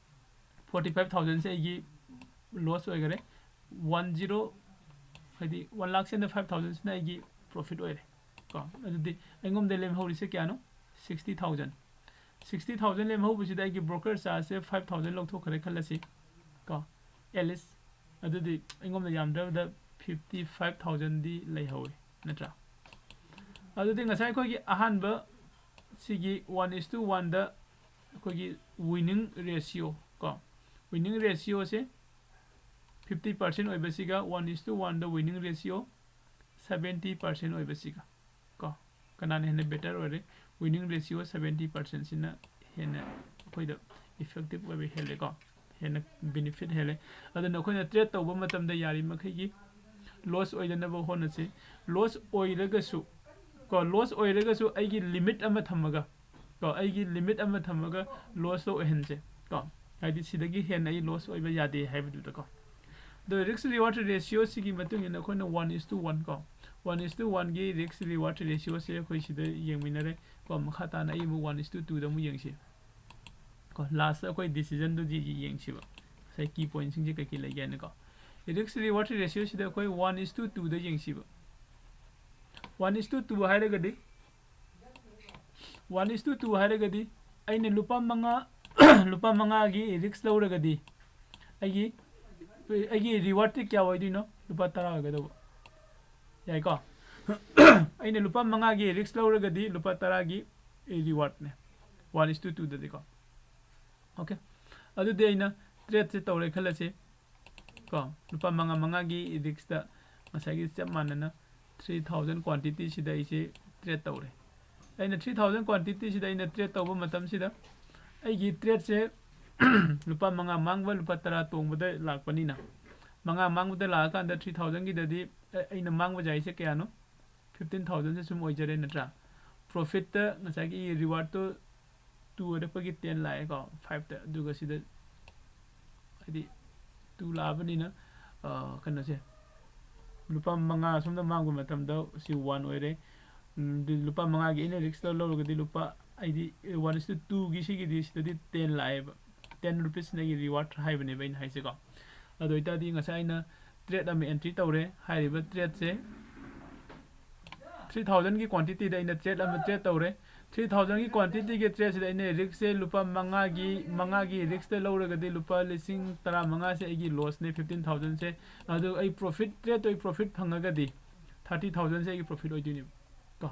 ꯐꯣꯔꯇꯤ ꯐꯥꯏꯚ ꯊꯥꯎꯖꯟꯁꯦ ꯑꯩꯒꯤ ꯂꯣꯁ ꯑꯣꯏꯈꯔꯦ꯫ ꯋꯥꯟ ꯖꯤꯔꯣ, ꯍꯥꯏꯗꯤ ꯋꯥꯟ ꯂꯥꯛꯁ ꯑꯦꯟ ꯐꯥꯏꯚ ꯊꯥꯎꯖꯟꯁꯤꯅ ꯑꯩꯒꯤ ꯄ꯭ꯔꯣꯐꯤꯠ ꯑꯣꯏꯔꯦ꯫ ꯀꯣ, ꯑꯗꯨꯗꯤ ꯑꯩꯉꯣꯟꯗ ꯂꯦꯝꯍꯧꯔꯤꯁꯦ ꯀꯌꯥꯅꯣ? Sixty thousand. ꯁꯤꯛꯁꯇꯤ ꯊꯥꯎꯖꯟ ꯂꯦꯝꯍꯧꯕꯁꯤꯗ ꯑꯩꯒꯤ ꯕ꯭ꯔꯣꯀꯔ ꯆꯥꯔꯖꯁꯦ ꯐꯥꯏꯚ ꯊꯥꯎꯖꯟ ꯂꯧꯊꯣꯛꯈ꯭ꯔꯦ ꯈꯜꯂꯁꯤ꯫ ꯀꯣ, ꯑꯦꯠꯂꯤꯁ ꯑꯗꯨꯗꯤ ꯑꯩꯉꯣꯟꯗ ꯌꯥꯝꯗ꯭ꯔꯕꯗ ꯐꯤꯐꯇꯤ ꯐꯥꯏꯚ ꯊꯥꯎꯖꯟꯗꯤ ꯂꯩꯍꯧꯋꯤ, ꯅꯠꯇ꯭ꯔꯥ? ꯑꯗꯨꯗꯤ ꯉꯁꯥꯏ ꯑꯩꯈꯣꯏꯒꯤ ꯑꯍꯥꯟꯕ ꯁꯤꯒꯤ ꯋꯥꯟ ꯏꯁ ꯇꯨ ꯋꯥꯟꯗ ꯑꯩꯈꯣꯏꯒꯤ ꯋꯤꯅꯤꯡ ꯔꯦꯁꯤꯌꯣ, ꯀꯣ, winning ꯔꯦꯁꯤꯌꯣꯁꯦ fifty percent ꯑꯣꯏꯕꯁꯤꯒ one is two ꯋꯥꯟꯗ ꯋꯤꯅꯤꯡ ꯔꯦꯁꯤꯌꯣ ꯁꯕꯦꯟꯇꯤ ꯄꯥꯔꯁꯦꯟ ꯑꯣꯏꯕꯁꯤꯒ, ꯀꯣ, ꯀꯅꯥꯅ ꯍꯦꯟꯅ ꯕꯦꯇꯔ ꯑꯣꯏꯔꯦ? ꯋꯤꯅꯤꯡ ꯔꯦꯁꯤꯌꯣ ꯁꯕꯦꯟꯇꯤ ꯄꯥꯔꯁꯦꯟꯁꯤꯅ ꯍꯦꯟꯅ ꯑꯩꯈꯣꯏꯗ ꯏꯐꯦꯛꯇꯤꯞ ꯑꯣꯏꯕ ꯍꯦꯜꯂꯦꯀꯣ, ꯍꯦꯟꯅ ꯕꯦꯅꯤꯐꯤꯠ ꯍꯦꯜꯂꯦ꯫ ꯑꯗꯨꯅ ꯑꯩꯈꯣꯏꯅ ꯇ꯭ꯔꯦꯠ ꯇꯧꯕ ꯃꯇꯝꯗ ꯌꯥꯔꯤꯃꯈꯩꯒꯤ ꯂꯣꯁ ꯑꯣꯏꯗꯅꯕ ꯍꯣꯠꯅꯁꯤ꯫ ꯂꯣꯁ ꯑꯣꯏꯔꯒꯁꯨ, ꯀꯣ, ꯂꯣꯁ ꯑꯣꯏꯔꯒꯁꯨ ꯑꯩꯒꯤ ꯂꯤꯃꯤꯠ ꯑꯃ ꯊꯝꯃꯒ, ꯀꯣ, ꯑꯩꯒꯤ ꯂꯤꯃꯤꯠ ꯑꯃ ꯊꯝꯃꯒ ꯂꯣꯁꯇꯣ ꯑꯣꯏꯍꯟꯁꯦ꯫ ꯀꯣ, ꯍꯥꯏꯗꯤ ꯁꯤꯗꯒꯤ ꯍꯦꯟꯅ ꯑꯩ ꯂꯣꯁ ꯑꯣꯏꯕ ꯌꯥꯗꯦ ꯍꯥꯏꯕꯗꯨꯗꯀꯣ꯫ ꯑꯗꯣ ꯔꯤꯁꯛ ꯔꯤꯋꯥꯔꯗ ꯔꯦꯁꯤꯌꯣꯁꯤꯒꯤ ꯃꯇꯨꯡ ꯏꯟꯅ ꯑꯩꯈꯣꯏꯅ ꯋꯥꯟ ꯏꯁ ꯇꯨ ꯋꯥꯟ, ꯀꯣ, ꯋꯥꯟ ꯏꯁ ꯇꯨ ꯋꯥꯟꯒꯤ ꯔꯤꯁꯛ ꯔꯤꯋꯥꯔꯗ ꯔꯦꯁꯤꯌꯣꯁꯦ ꯑꯩꯈꯣꯏ ꯁꯤꯗ ꯌꯦꯡꯃꯤꯟꯅꯔꯦ꯫ ꯀꯣ, ꯃꯈꯥ ꯇꯥꯅ ꯑꯩ ꯑꯃꯨꯛ ꯋꯥꯟ ꯏꯁ ꯇꯨ ꯇꯨꯗ ꯑꯃꯨꯛ ꯌꯦꯡꯁꯤ꯫ ꯀꯣ, ꯂꯥꯁꯇ ꯑꯩꯈꯣꯏ ꯗꯤꯁꯤꯖꯟꯗꯨꯗꯤ ꯌꯦꯡꯁꯤꯕ, ꯉꯁꯥꯏ ꯀꯤ ꯄꯣꯏꯟꯁꯤꯡꯁꯦ ꯀꯩꯀꯩ ꯂꯩꯒꯦ ꯍꯥꯏꯅꯀꯣ꯫ ꯔꯤꯁꯛ ꯔꯤꯋꯥꯔꯗ ꯔꯦꯁꯤꯌꯣꯁꯤꯗ ꯑꯩꯈꯣꯏ ꯋꯥꯟ ꯏꯁ ꯇꯨ ꯇꯨꯗ ꯌꯦꯡꯁꯤꯕ꯫ ꯋꯥꯟ ꯏꯁ ꯇꯨ ꯇꯨ ꯍꯥꯏꯔꯒꯗꯤ, ꯋꯥꯟ ꯏꯁ ꯇꯨ ꯇꯨ ꯍꯥꯏꯔꯒꯗꯤ ꯑꯩꯅ ꯂꯨꯄꯥ ꯃꯉꯥ, ꯂꯨꯄꯥ ꯃꯉꯥꯒꯤ ꯔꯤꯁꯛ ꯂꯧꯔꯒꯗꯤ ꯑꯩꯒꯤ, ꯑꯩꯒꯤ ꯔꯤꯋꯥꯔꯗꯇꯤ ꯀꯌꯥ ꯑꯣꯏꯗꯣꯏꯅꯣ? ꯂꯨꯄꯥ ꯇꯔꯥ ꯑꯣꯏꯒꯗꯧꯕ꯫ ꯌꯥꯏꯀꯣ? ꯑꯩꯅ ꯂꯨꯄꯥ ꯃꯉꯥꯒꯤ ꯔꯤꯁꯛ ꯂꯧꯔꯒꯗꯤ ꯂꯨꯄꯥ ꯇꯔꯥꯒꯤ ꯔꯤꯋꯥꯔꯗꯅꯦ, ꯋꯥꯟ ꯏꯁ ꯇꯨ ꯇꯨꯗꯗꯤꯀꯣ꯫ ꯑꯣꯀꯦ, ꯑꯗꯨꯗꯤ ꯑꯩꯅ ꯇ꯭ꯔꯦꯠꯁꯦ ꯇꯧꯔꯦ ꯈꯜꯂꯁꯤ꯫ ꯀꯣ, ꯂꯨꯄꯥ ꯃꯉꯥ ꯃꯉꯥꯒꯤ ꯔꯤꯁꯛꯇ ꯉꯁꯥꯏꯒꯤ ꯆꯞ ꯃꯥꯟꯅꯅ ꯊ꯭ꯔꯤ ꯊꯥꯎꯖꯟ ꯀ꯭ꯋꯥꯟꯇꯤꯇꯤꯁꯤꯗ ꯑꯩꯁꯦ ꯇ꯭ꯔꯦꯠ ꯇꯧꯔꯦ꯫ ꯑꯩꯅ ꯊ꯭ꯔꯤ ꯊꯥꯎꯖꯟ ꯀ꯭ꯋꯥꯟꯇꯤꯇꯤꯁꯤꯗ ꯑꯩꯅ ꯇ꯭ꯔꯦꯠ ꯇꯧꯕ ꯃꯇꯝꯁꯤꯗ ꯑꯩꯒꯤ ꯇ꯭ꯔꯦꯠꯁꯦ ꯂꯨꯄꯥ ꯃꯉꯥ ꯃꯥꯡꯕ, ꯂꯨꯄꯥ ꯇꯔꯥ ꯇꯣꯡꯕꯗ ꯂꯥꯛꯄꯅꯤꯅ, ꯃꯉꯥ ꯃꯥꯡꯕꯗ ꯂꯥꯛꯑꯀꯥꯟꯗ ꯊ꯭ꯔꯤ ꯊꯥꯎꯖꯟꯒꯤꯗꯗꯤ ꯑꯩꯅ ꯃꯥꯡꯕ ꯌꯥꯏꯁꯦ ꯀꯌꯥꯅꯣ? ꯐꯤꯐꯇꯤꯟ ꯊꯥꯎꯖꯟꯁꯦ ꯁꯨꯝ ꯑꯣꯏꯖꯔꯦ, ꯅꯠꯇ꯭ꯔꯥ? ꯄ꯭ꯔꯣꯐꯤꯠꯇ ꯉꯁꯥꯏꯒꯤ ꯔꯤꯋꯥꯔꯗꯇꯣ ꯇꯨ ꯑꯣꯏꯔꯛꯄꯒꯤ ꯇꯦꯟ ꯂꯥꯛꯑꯦꯀꯣ, ꯐꯥꯏꯚꯇ, ꯑꯗꯨꯒ ꯁꯤꯗ ꯍꯥꯏꯗꯤ ꯇꯨ ꯂꯥꯛꯑꯕꯅꯤꯅ, ꯑ, ꯀꯩꯅꯣꯁꯦ, ꯂꯨꯄꯥ ꯃꯉꯥ ꯁꯣꯝꯗ ꯃꯥꯡꯕ ꯃꯇꯝꯗ ꯁꯤ ꯋꯥꯟ ꯑꯣꯏꯔꯦ꯫ ꯎꯝ, ꯑꯗꯨ ꯂꯨꯄꯥ ꯃꯉꯥꯒꯤ ꯑꯩꯅ ꯔꯤꯁꯛ ꯂꯧꯔꯒꯗꯤ ꯂꯨꯄꯥ ꯑꯩꯗꯤ one is to two ꯒꯤ ꯁꯤꯒꯤꯗꯤ ꯁꯤꯗꯗꯤ ten ꯂꯥꯛꯑꯦꯕ꯫ Ten rupees ꯁꯤꯅ ꯑꯩꯒꯤ reward ꯍꯥꯏꯕꯅꯦꯕ ꯑꯩꯅ ꯍꯥꯏꯁꯦꯀꯣ꯫ ꯑꯗꯨ ꯑꯣꯏꯇꯥꯔꯗꯤ ꯉꯁꯥꯏ ꯑꯩꯅ trade ꯑꯃ entry ꯇꯧꯔꯦ꯫ ꯍꯥꯏꯔꯤꯕ trade ꯁꯦ three thousand ꯒꯤ quantity ꯗ ꯑꯩꯅ trade ꯑꯃ trade ꯇꯧꯔꯦ꯫ Three thousand ꯒꯤ quantity ꯒꯤ trade ꯁꯤꯗ ꯑꯩꯅ risk ꯁꯦ ꯂꯨꯄꯥ ꯃꯉꯥꯒꯤ, ꯃꯉꯥꯒꯤ risk ꯇ ꯂꯧꯔꯒꯗꯤ ꯂꯨꯄꯥ ꯂꯤꯁꯤꯡ ꯇꯔꯥꯃꯉꯥ ꯁꯦ ꯑꯩꯒꯤ loss ꯅꯦ, fifteen thousand ꯁꯦ꯫ ꯑꯗꯨ ꯑꯩ profit, trade ꯇꯣ ꯑꯩ profit ꯐꯪꯉꯒꯗꯤ thirty thousand ꯁꯦ ꯑꯩꯒꯤ profit ꯑꯣꯏꯗꯣꯏꯅꯦꯕ꯫ ꯀꯣ꯫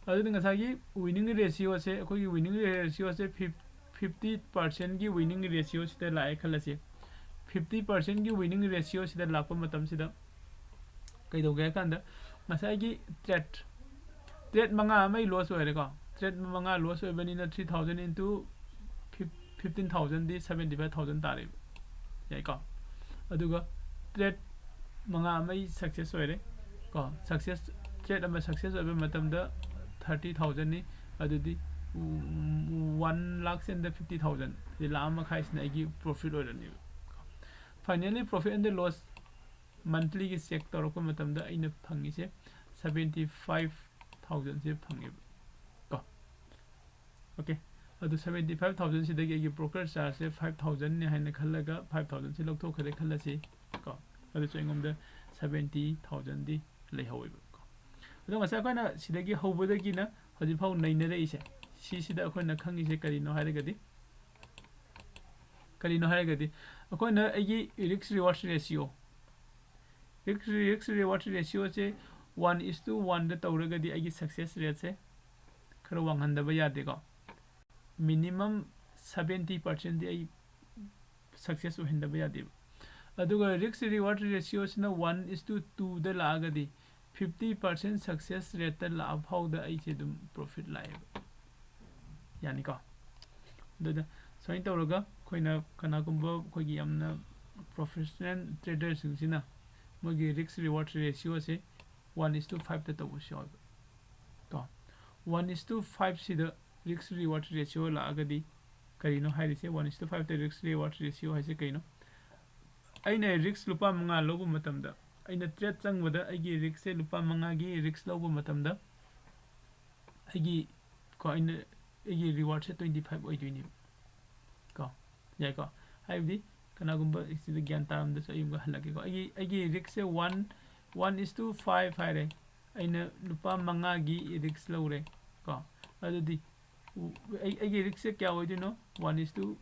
ꯑꯗꯨꯗꯤ ꯉꯁꯥꯏꯒꯤ winning ratio ꯁꯦ, ꯑꯩꯈꯣꯏꯒꯤ winning ratio ꯁꯦ fifty percent ꯒꯤ winning ratio ꯁꯤꯗ ꯂꯥꯛꯑꯦ ꯈꯜꯂꯁꯤ꯫ Fifty percent ꯒꯤ winning ratio ꯁꯤꯗ ꯂꯥꯛꯄ ꯃꯇꯝꯁꯤꯗ ꯀꯩꯗꯧꯒꯦ ꯍꯥꯏ ꯀꯥꯟꯗ, ꯉꯁꯥꯏꯒꯤ trade, trade ꯃꯉꯥ ꯑꯃ ꯑꯩ loss ꯑꯣꯏꯔꯦꯀꯣ꯫ Trade ꯃꯉꯥ loss ꯑꯣꯏꯕꯅꯤꯅ three thousand into fifteen thousand ꯗꯤ seventy five thousand ꯇꯥꯔꯦꯕ꯫ ꯌꯥꯏꯀꯣ? ꯑꯗꯨꯒ trade ꯃꯉꯥ ꯑꯃ ꯑꯩ success ꯑꯣꯏꯔꯦ ꯀꯣ꯫ Success, trade ꯑꯃ success ꯑꯣꯏꯕ ꯃꯇꯝꯗ thirty thousand ꯅꯤ꯫ ꯑꯗꯨꯗꯤ one lakh and fifty thousand, ꯁꯤꯗꯤ ꯂꯥꯈ ꯑꯃ ꯃꯈꯥꯏꯁꯤꯅ ꯑꯩꯒꯤ profit ꯑꯣꯏꯔꯅꯦꯕ꯫ Finally, profit and loss monthly ꯒꯤ check ꯇꯧꯔꯛꯄ ꯃꯇꯝꯗ ꯑꯩꯅ ꯐꯪꯉꯤꯁꯦ seventy five thousand ꯁꯦ ꯐꯪꯉꯦꯕ ꯀꯣ꯫ Okay, ꯑꯗꯨ seventy five thousand ꯁꯤꯗꯒꯤ ꯑꯩꯒꯤ broker charge ꯁꯦ five thousand ꯅꯤ ꯍꯥꯏꯅ ꯈꯜꯂꯒ five thousand ꯁꯤ ꯂꯧꯊꯣꯛꯈ꯭ꯔꯦ ꯈꯜꯂꯁꯤ ꯀꯣ꯫ ꯑꯗꯨꯁꯨ ꯑꯩꯉꯣꯟꯗ seventy thousand ꯗꯤ ꯂꯩꯍꯧꯋꯦꯕ ꯀꯣ꯫ ꯑꯗꯣ ꯉꯁꯥꯏ ꯑꯩꯈꯣꯏꯅ ꯁꯤꯗꯒꯤ ꯍꯧꯕꯗꯒꯤꯅ ꯍꯧꯖꯤꯛ ꯐꯥꯎ ꯅꯩꯅꯔꯛꯏꯁꯦ, ꯁꯤꯁꯤꯗ ꯑꯩꯈꯣꯏꯅ ꯈꯪꯉꯤꯁꯦ ꯀꯔꯤꯅꯣ ꯍꯥꯏꯔꯒꯗꯤ, ꯀꯔꯤꯅꯣ ꯍꯥꯏꯔꯒꯗꯤ ꯑꯩꯈꯣꯏꯅ ꯑꯩꯒꯤ risk reward ratio, risk, risk reward ratio say one is to one ꯗ ꯇꯧꯔꯒꯗꯤ ꯑꯩꯒꯤ success rate ꯁꯦ ꯈꯔ ꯋꯥꯡꯍꯟꯗꯕ ꯌꯥꯗꯦꯀꯣ꯫ Minimum seventy percent ꯗꯤ ꯑꯩ success ꯑꯣꯏꯍꯟꯗꯕ ꯌꯥꯗꯦꯕ꯫ ꯑꯗꯨꯒ risk reward ratio ꯁꯤꯅ one is to two ꯗ ꯂꯥꯛꯑꯒꯗꯤ fifty percent success rate ꯇ ꯂꯥꯛꯑ ꯐꯥꯎꯗ ꯑꯩꯁꯦ ꯑꯗꯨꯝ profit ꯂꯥꯛꯑꯦꯕ꯫ ꯌꯥꯅꯤꯀꯣ? ꯑꯗꯨꯗ ꯁꯨꯃꯥꯏꯅ ꯇꯧꯔꯒ ꯑꯩꯈꯣꯏꯅ ꯀꯅꯥꯒꯨꯝꯕ ꯑꯩꯈꯣꯏꯒꯤ ꯌꯥꯝꯅ professional trader ꯁꯤꯡꯁꯤꯅ ꯃꯣꯏꯒꯤ risk reward ratio say one is to five ꯇ ꯇꯧꯕꯁꯨ ꯌꯥꯎꯋꯦꯕ꯫ ꯀꯣ, one is to five ꯁꯤꯗ risk reward ratio ꯂꯥꯛꯑꯒꯗꯤ ꯀꯔꯤꯅꯣ ꯍꯥꯏꯔꯤꯁꯦ? One is to five ꯇ risk reward ratio ꯍꯥꯏꯁꯦ ꯀꯩꯅꯣ? ꯑꯩꯅ risk ꯂꯨꯄꯥ ꯃꯉꯥ ꯂꯧꯕ ꯃꯇꯝꯗ, ꯑꯩꯅ trade ꯆꯪꯕꯗ ꯑꯩꯒꯤ risk ꯁꯦ ꯂꯨꯄꯥ ꯃꯉꯥꯒꯤ risk ꯂꯧꯕ ꯃꯇꯝꯗ, ꯑꯩꯒꯤ, ꯀꯣ, ꯑꯩꯅ ꯑꯩꯒꯤ ꯔꯤꯋꯥꯔꯗꯁꯦ ꯇ꯭ꯋꯦꯟꯇꯤ ꯐꯥꯏꯚ ꯑꯣꯏꯗꯣꯏꯅꯦꯕ꯫ ꯀꯣ, ꯌꯥꯏꯀꯣ? ꯍꯥꯏꯕꯗꯤ ꯀꯅꯥꯒꯨꯝꯕ ꯁꯤꯗ ꯒ꯭ꯌꯥꯟ ꯇꯥꯔꯝꯗꯁꯨ ꯑꯩ ꯑꯃꯨꯛꯀ ꯍꯜꯂꯛꯀꯦꯀꯣ꯫ ꯑꯩꯒꯤ ꯑꯩꯒꯤ ꯔꯤꯛꯁꯁꯦ one one is two five ꯍꯥꯏꯔꯦ꯫ ꯑꯩꯅ ꯂꯨꯄꯥ ꯃꯉꯥꯒꯤ ꯔꯤꯛꯁ ꯂꯧꯔꯦ꯫ ꯀꯣ, ꯑꯗꯨꯗꯤ ꯑꯩ ꯑꯩꯒꯤ ꯔꯤꯛꯁꯁꯦ ꯀꯌꯥ ꯑꯣꯏꯗꯣꯏꯅꯣ? One is to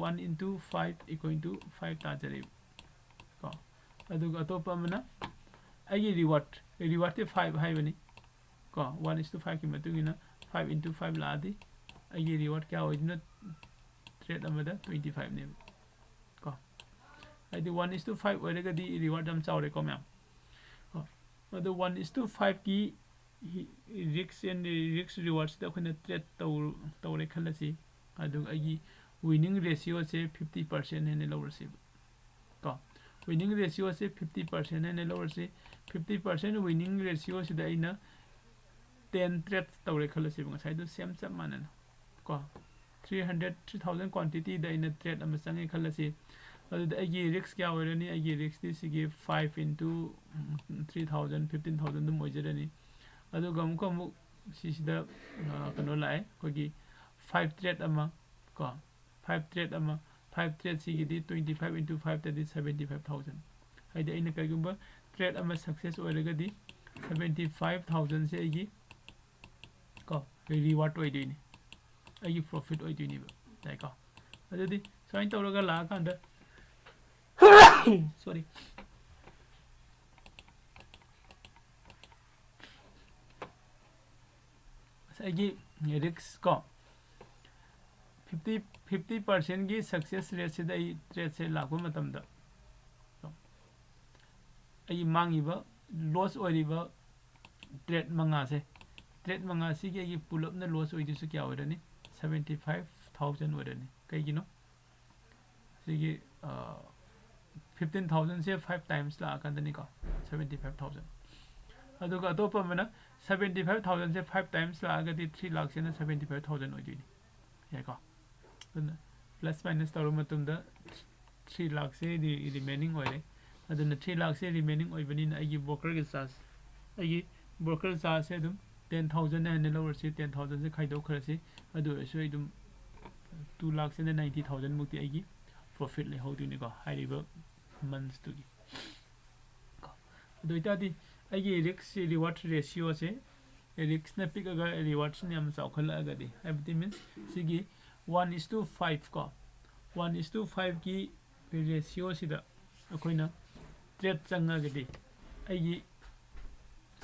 one into five equal to five ꯇꯥꯖꯔꯦꯕ꯫ ꯀꯣ, ꯑꯗꯨꯒ ꯑꯇꯣꯞꯄ ꯑꯃꯅ ꯑꯩꯒꯤ ꯔꯤꯋꯥꯔꯗ ꯔꯤꯋꯥꯔꯗꯇꯤ ꯐꯥꯏꯚ ꯍꯥꯏꯕꯅꯤ꯫ ꯀꯣ, ꯋꯥꯟ ꯏꯁ ꯇꯨ ꯐꯥꯏꯚꯀꯤ ꯃꯇꯨꯡ ꯏꯟꯅ ꯐꯥꯏꯚ ꯏꯟꯇꯨ ꯐꯥꯏꯚ ꯂꯥꯛꯑꯗꯤ ꯑꯩꯒꯤ ꯔꯤꯋꯥꯔꯗ ꯀꯌꯥ ꯑꯣꯏꯗꯣꯏꯅꯣ? ꯇ꯭ꯔꯦꯠ ꯑꯃꯗ ꯇ꯭ꯋꯦꯟꯇꯤ ꯐꯥꯏꯚꯅꯦꯕ꯫ ꯀꯣ, ꯍꯥꯏꯗꯤ ꯋꯥꯟ ꯏꯁ ꯇꯨ ꯐꯥꯏꯚ ꯑꯣꯏꯔꯒꯗꯤ ꯔꯤꯋꯥꯔꯗ ꯌꯥꯝ ꯆꯥꯎꯔꯦꯀꯣ ꯃꯌꯥꯝ꯫ ꯀꯣ, ꯑꯗꯣ ꯋꯥꯟ ꯏꯁ ꯇꯨ ꯐꯥꯏꯚꯀꯤ ꯔꯤꯛꯁ ꯑꯦꯟ ꯔꯤꯛꯁ ꯔꯤꯋꯥꯔꯗꯁꯤꯗ ꯑꯩꯈꯣꯏꯅ ꯇ꯭ꯔꯦꯠ ꯇꯧ ꯇꯧꯔꯦ ꯈꯜꯂꯁꯤ꯫ ꯑꯗꯨꯒ ꯑꯩꯒꯤ ꯋꯤꯅꯤꯡ ꯔꯦꯁꯤꯌꯣꯁꯦ ꯐꯤꯐꯇꯤ ꯄꯥꯔꯁꯦꯟ ꯍꯥꯏꯅ ꯂꯧꯔꯁꯦꯕ꯫ ꯀꯣ, ꯋꯤꯅꯤꯡ ꯔꯦꯁꯤꯌꯣꯁꯦ ꯐꯤꯐꯇꯤ ꯄꯥꯔꯁꯦꯟ ꯍꯥꯏꯅ ꯂꯧꯔꯁꯤ꯫ ꯐꯤꯐꯇꯤ ꯄꯥꯔꯁꯦꯟ ꯋꯤꯅꯤꯡ ꯔꯦꯁꯤꯌꯣꯁꯤꯗ ꯑꯩꯅ ꯇꯦꯟ ꯇ꯭ꯔꯦꯠ ꯇꯧꯔꯦ ꯈꯜꯂꯁꯦꯕ, ꯉꯁꯥꯏꯗꯣ ꯁꯦꯝ ꯆꯞ ꯃꯥꯟꯅꯅ꯫ ꯀꯣ, ꯊ꯭ꯔꯤ ꯍꯟꯗ꯭ꯔꯦꯠ ꯊ꯭ꯔꯤ ꯊꯥꯎꯖꯟ ꯀ꯭ꯋꯥꯟꯇꯤꯇꯤꯗ ꯑꯩꯅ ꯇ꯭ꯔꯦꯠ ꯑꯃ ꯆꯪꯉꯦ ꯈꯜꯂꯁꯤ꯫ ꯑꯗꯨꯗ ꯑꯩꯒꯤ ꯔꯤꯛꯁ ꯀꯌꯥ ꯑꯣꯏꯔꯅꯤ? ꯑꯩꯒꯤ ꯔꯤꯛꯁꯇꯤ ꯁꯤꯒꯤ five into three thousand fifteen thousand ꯑꯗꯨꯝ ꯑꯣꯏꯖꯔꯅꯤ꯫ ꯑꯗꯨꯒ ꯑꯃꯨꯛꯀ ꯑꯃꯨꯛ ꯁꯤꯁꯤꯗ, ꯑ, ꯀꯩꯅꯣ ꯂꯥꯛꯑꯦ, ꯑꯩꯈꯣꯏꯒꯤ ꯐꯥꯏꯚ ꯇ꯭ꯔꯦꯠ ꯑꯃ꯫ ꯀꯣ, ꯐꯥꯏꯚ ꯇ꯭ꯔꯦꯠ ꯑꯃ, ꯐꯥꯏꯚ ꯇ꯭ꯔꯦꯠꯁꯤꯒꯤꯗꯤ ꯇ꯭ꯋꯦꯟꯇꯤ ꯐꯥꯏꯚ ꯏꯟꯇꯨ ꯐꯥꯏꯚꯇꯗꯤ ꯁꯕꯦꯟꯇꯤ ꯐꯥꯏꯚ ꯊꯥꯎꯖꯟ꯫ ꯍꯥꯏꯗꯤ ꯑꯩꯅ ꯀꯔꯤꯒꯨꯝꯕ ꯇ꯭ꯔꯦꯠ ꯑꯃ ꯁꯛꯁꯦꯁ ꯑꯣꯏꯔꯒꯗꯤ ꯁꯕꯦꯟꯇꯤ ꯐꯥꯏꯚ ꯊꯥꯎꯖꯟꯁꯦ ꯑꯩꯒꯤ, ꯀꯣ, ꯔꯤꯋꯥꯔꯗ ꯑꯣꯏꯗꯣꯏꯅꯤ, ꯑꯩꯒꯤ ꯄ꯭ꯔꯣꯐꯤꯠ ꯑꯣꯏꯗꯣꯏꯅꯦꯕ꯫ ꯌꯥꯏꯀꯣ? ꯑꯗꯨꯗꯤ ꯁꯨꯃꯥꯏꯅ ꯇꯧꯔꯒ ꯂꯥꯛꯑꯀꯥꯟꯗ, ꯁꯣꯔꯤ, ꯉꯁꯥꯏꯒꯤ ꯔꯤꯛꯁ ꯀꯣ, ꯐꯤꯐꯇꯤ ꯐꯤꯐꯇꯤ ꯄꯥꯔꯁꯦꯟꯒꯤ ꯁꯛꯁꯦꯁ ꯔꯦꯠꯁꯤꯗ ꯑꯩ ꯇ꯭ꯔꯦꯠꯁꯦ ꯂꯥꯛꯄ ꯃꯇꯝꯗ ꯑꯩꯒꯤ ꯃꯥꯡꯉꯤꯕ, ꯂꯣꯁ ꯑꯣꯏꯔꯤꯕ ꯇ꯭ꯔꯦꯠ ꯃꯉꯥꯁꯦ, ꯇ꯭ꯔꯦꯠ ꯃꯉꯥꯁꯤꯒꯤ ꯑꯩꯒꯤ ꯄꯨꯂꯞꯅ ꯂꯣꯁ ꯑꯣꯏꯗꯣꯏꯁꯦ ꯀꯌꯥ ꯑꯣꯏꯔꯅꯤ? ꯁꯕꯦꯟꯇꯤ ꯐꯥꯏꯚ ꯊꯥꯎꯖꯟ ꯑꯣꯏꯔꯅꯤ꯫ ꯀꯩꯒꯤꯅꯣ? ꯁꯤꯒꯤ, ꯑ, ꯐꯤꯐꯇꯤꯟ ꯊꯥꯎꯖꯟꯁꯦ ꯐꯥꯏꯚ ꯇꯥꯏꯝꯁ ꯂꯥꯛꯑꯀꯥꯟꯗꯅꯤꯀꯣ, ꯁꯕꯦꯟꯇꯤ ꯐꯥꯏꯚ ꯊꯥꯎꯖꯟ꯫ ꯑꯗꯨꯒ ꯑꯇꯣꯞꯄ ꯑꯃꯅ ꯁꯕꯦꯟꯇꯤ ꯐꯥꯏꯚ ꯊꯥꯎꯖꯟꯁꯦ ꯐꯥꯏꯚ ꯇꯥꯏꯝꯁ ꯂꯥꯛꯑꯒꯗꯤ ꯊ꯭ꯔꯤ ꯂꯥꯛꯁꯤꯅ ꯁꯕꯦꯟꯇꯤ ꯐꯥꯏꯚ ꯊꯥꯎꯖꯟ ꯑꯣꯏꯗꯣꯏꯅꯤ꯫ ꯌꯥꯏꯀꯣ? ꯑꯗꯨꯅ ꯄ꯭ꯂꯁ ꯃꯥꯏꯅꯁ ꯇꯧꯔꯕ ꯃꯇꯨꯡꯗ ꯊ꯭ꯔꯤ ꯂꯥꯛꯁꯦ ꯔꯤ-, ꯔꯤꯃꯦꯅꯤꯡ ꯑꯣꯏꯔꯦ꯫ ꯑꯗꯨꯅ ꯊ꯭ꯔꯤ ꯂꯥꯛꯁꯦ ꯔꯤꯃꯦꯅꯤꯡ ꯑꯣꯏꯕꯅꯤꯅ ꯑꯩꯒꯤ ꯕ꯭ꯔꯣꯀꯔꯒꯤ ꯆꯥꯔꯖ, ꯑꯩꯒꯤ ꯕ꯭ꯔꯣꯀꯔ ꯆꯥꯔꯖꯁꯦ ꯑꯗꯨꯝ ten thousand ꯍꯥꯏꯅ ꯂꯧꯔꯁꯤ, ten thousand ꯁꯦ ꯈꯥꯏꯗꯣꯛꯈ꯭ꯔꯁꯤ꯫ ꯑꯗꯨ ꯑꯣꯏꯔꯁꯨ ꯑꯩ ꯑꯗꯨꯝ two lakh ninety thousand ꯃꯨꯛꯇꯤ ꯑꯩꯒꯤ profit ꯂꯩꯍꯧꯗꯣꯏꯅꯤꯀꯣ, ꯍꯥꯏꯔꯤꯕ months ꯇꯨꯒꯤ꯫ ꯀꯣ, ꯑꯗꯨ ꯑꯣꯏꯇꯥꯔꯗꯤ ꯑꯩꯒꯤ risk reward ratio ꯁꯦ, risk ꯅ ꯄꯤꯛꯑꯒ reward ꯁꯤꯅ ꯌꯥꯝ ꯆꯥꯎꯈꯠꯂꯛꯑꯒꯗꯤ, ꯍꯥꯏꯕꯗꯤ means ꯁꯤꯒꯤ one is to five ꯀꯣ, one is to five ꯀꯤ ratio ꯁꯤꯗ ꯑꯩꯈꯣꯏꯅ trade ꯆꯪꯉꯒꯗꯤ, ꯑꯩꯒꯤ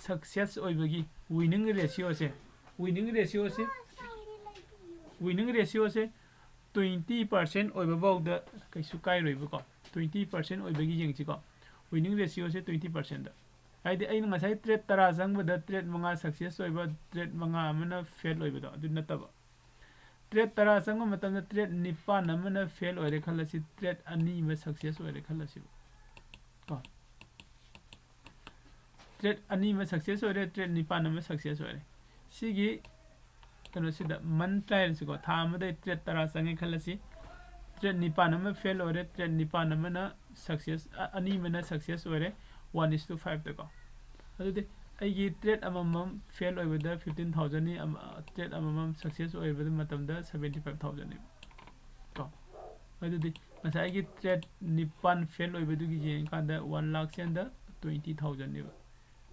success ꯑꯣꯏꯕꯒꯤ winning ratio ꯁꯦ, winning ratio ꯁꯦ, winning ratio ꯁꯦ twenty percent ꯑꯣꯏꯕ ꯐꯥꯎꯗ ꯀꯩꯁꯨ ꯀꯥꯏꯔꯣꯏꯕꯀꯣ꯫ Twenty percent ꯑꯣꯏꯕꯒꯤ ꯌꯦꯡꯁꯤꯀꯣ, winning ratio ꯁꯦ twenty percent ꯗ꯫ ꯍꯥꯏꯗꯤ ꯑꯩꯅ ꯉꯁꯥꯏ trade ꯇꯔꯥ ꯆꯪꯕꯗ trade ꯃꯉꯥ success ꯑꯣꯏꯕ, trade ꯃꯉꯥ ꯑꯃꯅ fail ꯑꯣꯏꯕꯗꯣ, ꯑꯗꯨ ꯅꯠꯇꯕ꯫ Trade ꯇꯔꯥ ꯆꯪꯕ ꯃꯇꯝꯗ trade ꯅꯤꯄꯥꯟ ꯑꯃꯅ fail ꯑꯣꯏꯔꯦ ꯈꯜꯂꯁꯤ, trade ꯑꯅꯤ ꯑꯃ success ꯑꯣꯏꯔꯦ ꯈꯜꯂꯁꯤꯕ꯫ ꯀꯣ, trade ꯑꯅꯤ ꯑꯃ success ꯑꯣꯏꯔꯦ, trade ꯅꯤꯄꯥꯟ ꯑꯃ success ꯑꯣꯏꯔꯦ꯫ ꯁꯤꯒꯤ ꯀꯩꯅꯣꯁꯤꯗ month ꯇꯥꯏꯔꯁꯤꯀꯣ, ꯊꯥ ꯑꯃꯗ trade ꯇꯔꯥ ꯆꯪꯉꯦ ꯈꯜꯂꯁꯤ, trade ꯅꯤꯄꯥꯟ ꯑꯃ fail ꯑꯣꯏꯔꯦ, trade ꯅꯤꯄꯥꯟ ꯑꯃꯅ success, ꯑ-, ꯑꯅꯤ ꯑꯃꯅ success ꯑꯣꯏꯔꯦ, one is to five ꯗꯀꯣ꯫ ꯑꯗꯨꯗꯤ ꯑꯩꯒꯤ trade ꯑꯃꯃꯝ fail ꯑꯣꯏꯕꯗ fifteen thousand ꯅꯤ, ꯑꯃ-, trade ꯑꯃꯃꯝ success ꯑꯣꯏꯕꯗ ꯃꯇꯝꯗ seventy five thousand ꯅꯤ꯫ ꯀꯣ, ꯑꯗꯨꯗꯤ ꯉꯁꯥꯏꯒꯤ trade ꯅꯤꯄꯥꯟ fail ꯑꯣꯏꯕꯗꯨꯒꯤ ꯌꯦꯡꯉꯀꯥꯟꯗ one lakh ꯁꯦ under twenty thousand ꯅꯦꯕ꯫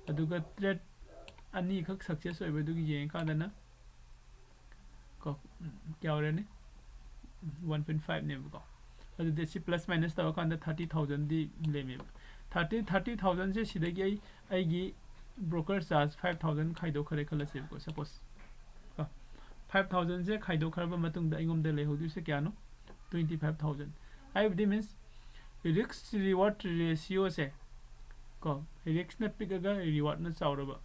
ꯑꯗꯨꯒ trade ꯑꯅꯤꯈꯛ success ꯑꯣꯏꯕꯗꯨꯒꯤ ꯌꯦꯡꯉꯀꯥꯟꯗꯅ, ꯀꯣ, ꯎꯝ, ꯀꯌꯥ ꯑꯣꯏꯔꯅꯤ? One point five ꯅꯦꯕꯀꯣ꯫ ꯑꯗꯨꯗꯤ ꯁꯤ plus minus ꯇꯧꯔꯀꯥꯟꯗ thirty thousand ꯗꯤ ꯂꯦꯝꯃꯦꯕ꯫ Thirty, thirty thousand ꯁꯦ ꯁꯤꯗꯒꯤ ꯑꯩ, ꯑꯩꯒꯤ broker charge five thousand ꯈꯥꯏꯗꯣꯛꯈ꯭ꯔꯦ ꯈꯜꯂꯁꯦꯕꯀꯣ, suppose꯫ ꯀꯣ, five thousand ꯁꯦ ꯈꯥꯏꯗꯣꯛꯈ꯭ꯔꯕ ꯃꯇꯨꯡꯗ ꯑꯩꯉꯣꯟꯗ ꯂꯩꯍꯧꯗꯣꯏꯁꯦ ꯀꯌꯥꯅꯣ? Twenty five thousand꯫ ꯍꯥꯏꯕꯗꯤ means risk reward ratio ꯁꯦ, ꯀꯣ, risk ꯅ ꯄꯤꯛꯑꯒ reward ꯅ ꯆꯥꯎꯔꯕ,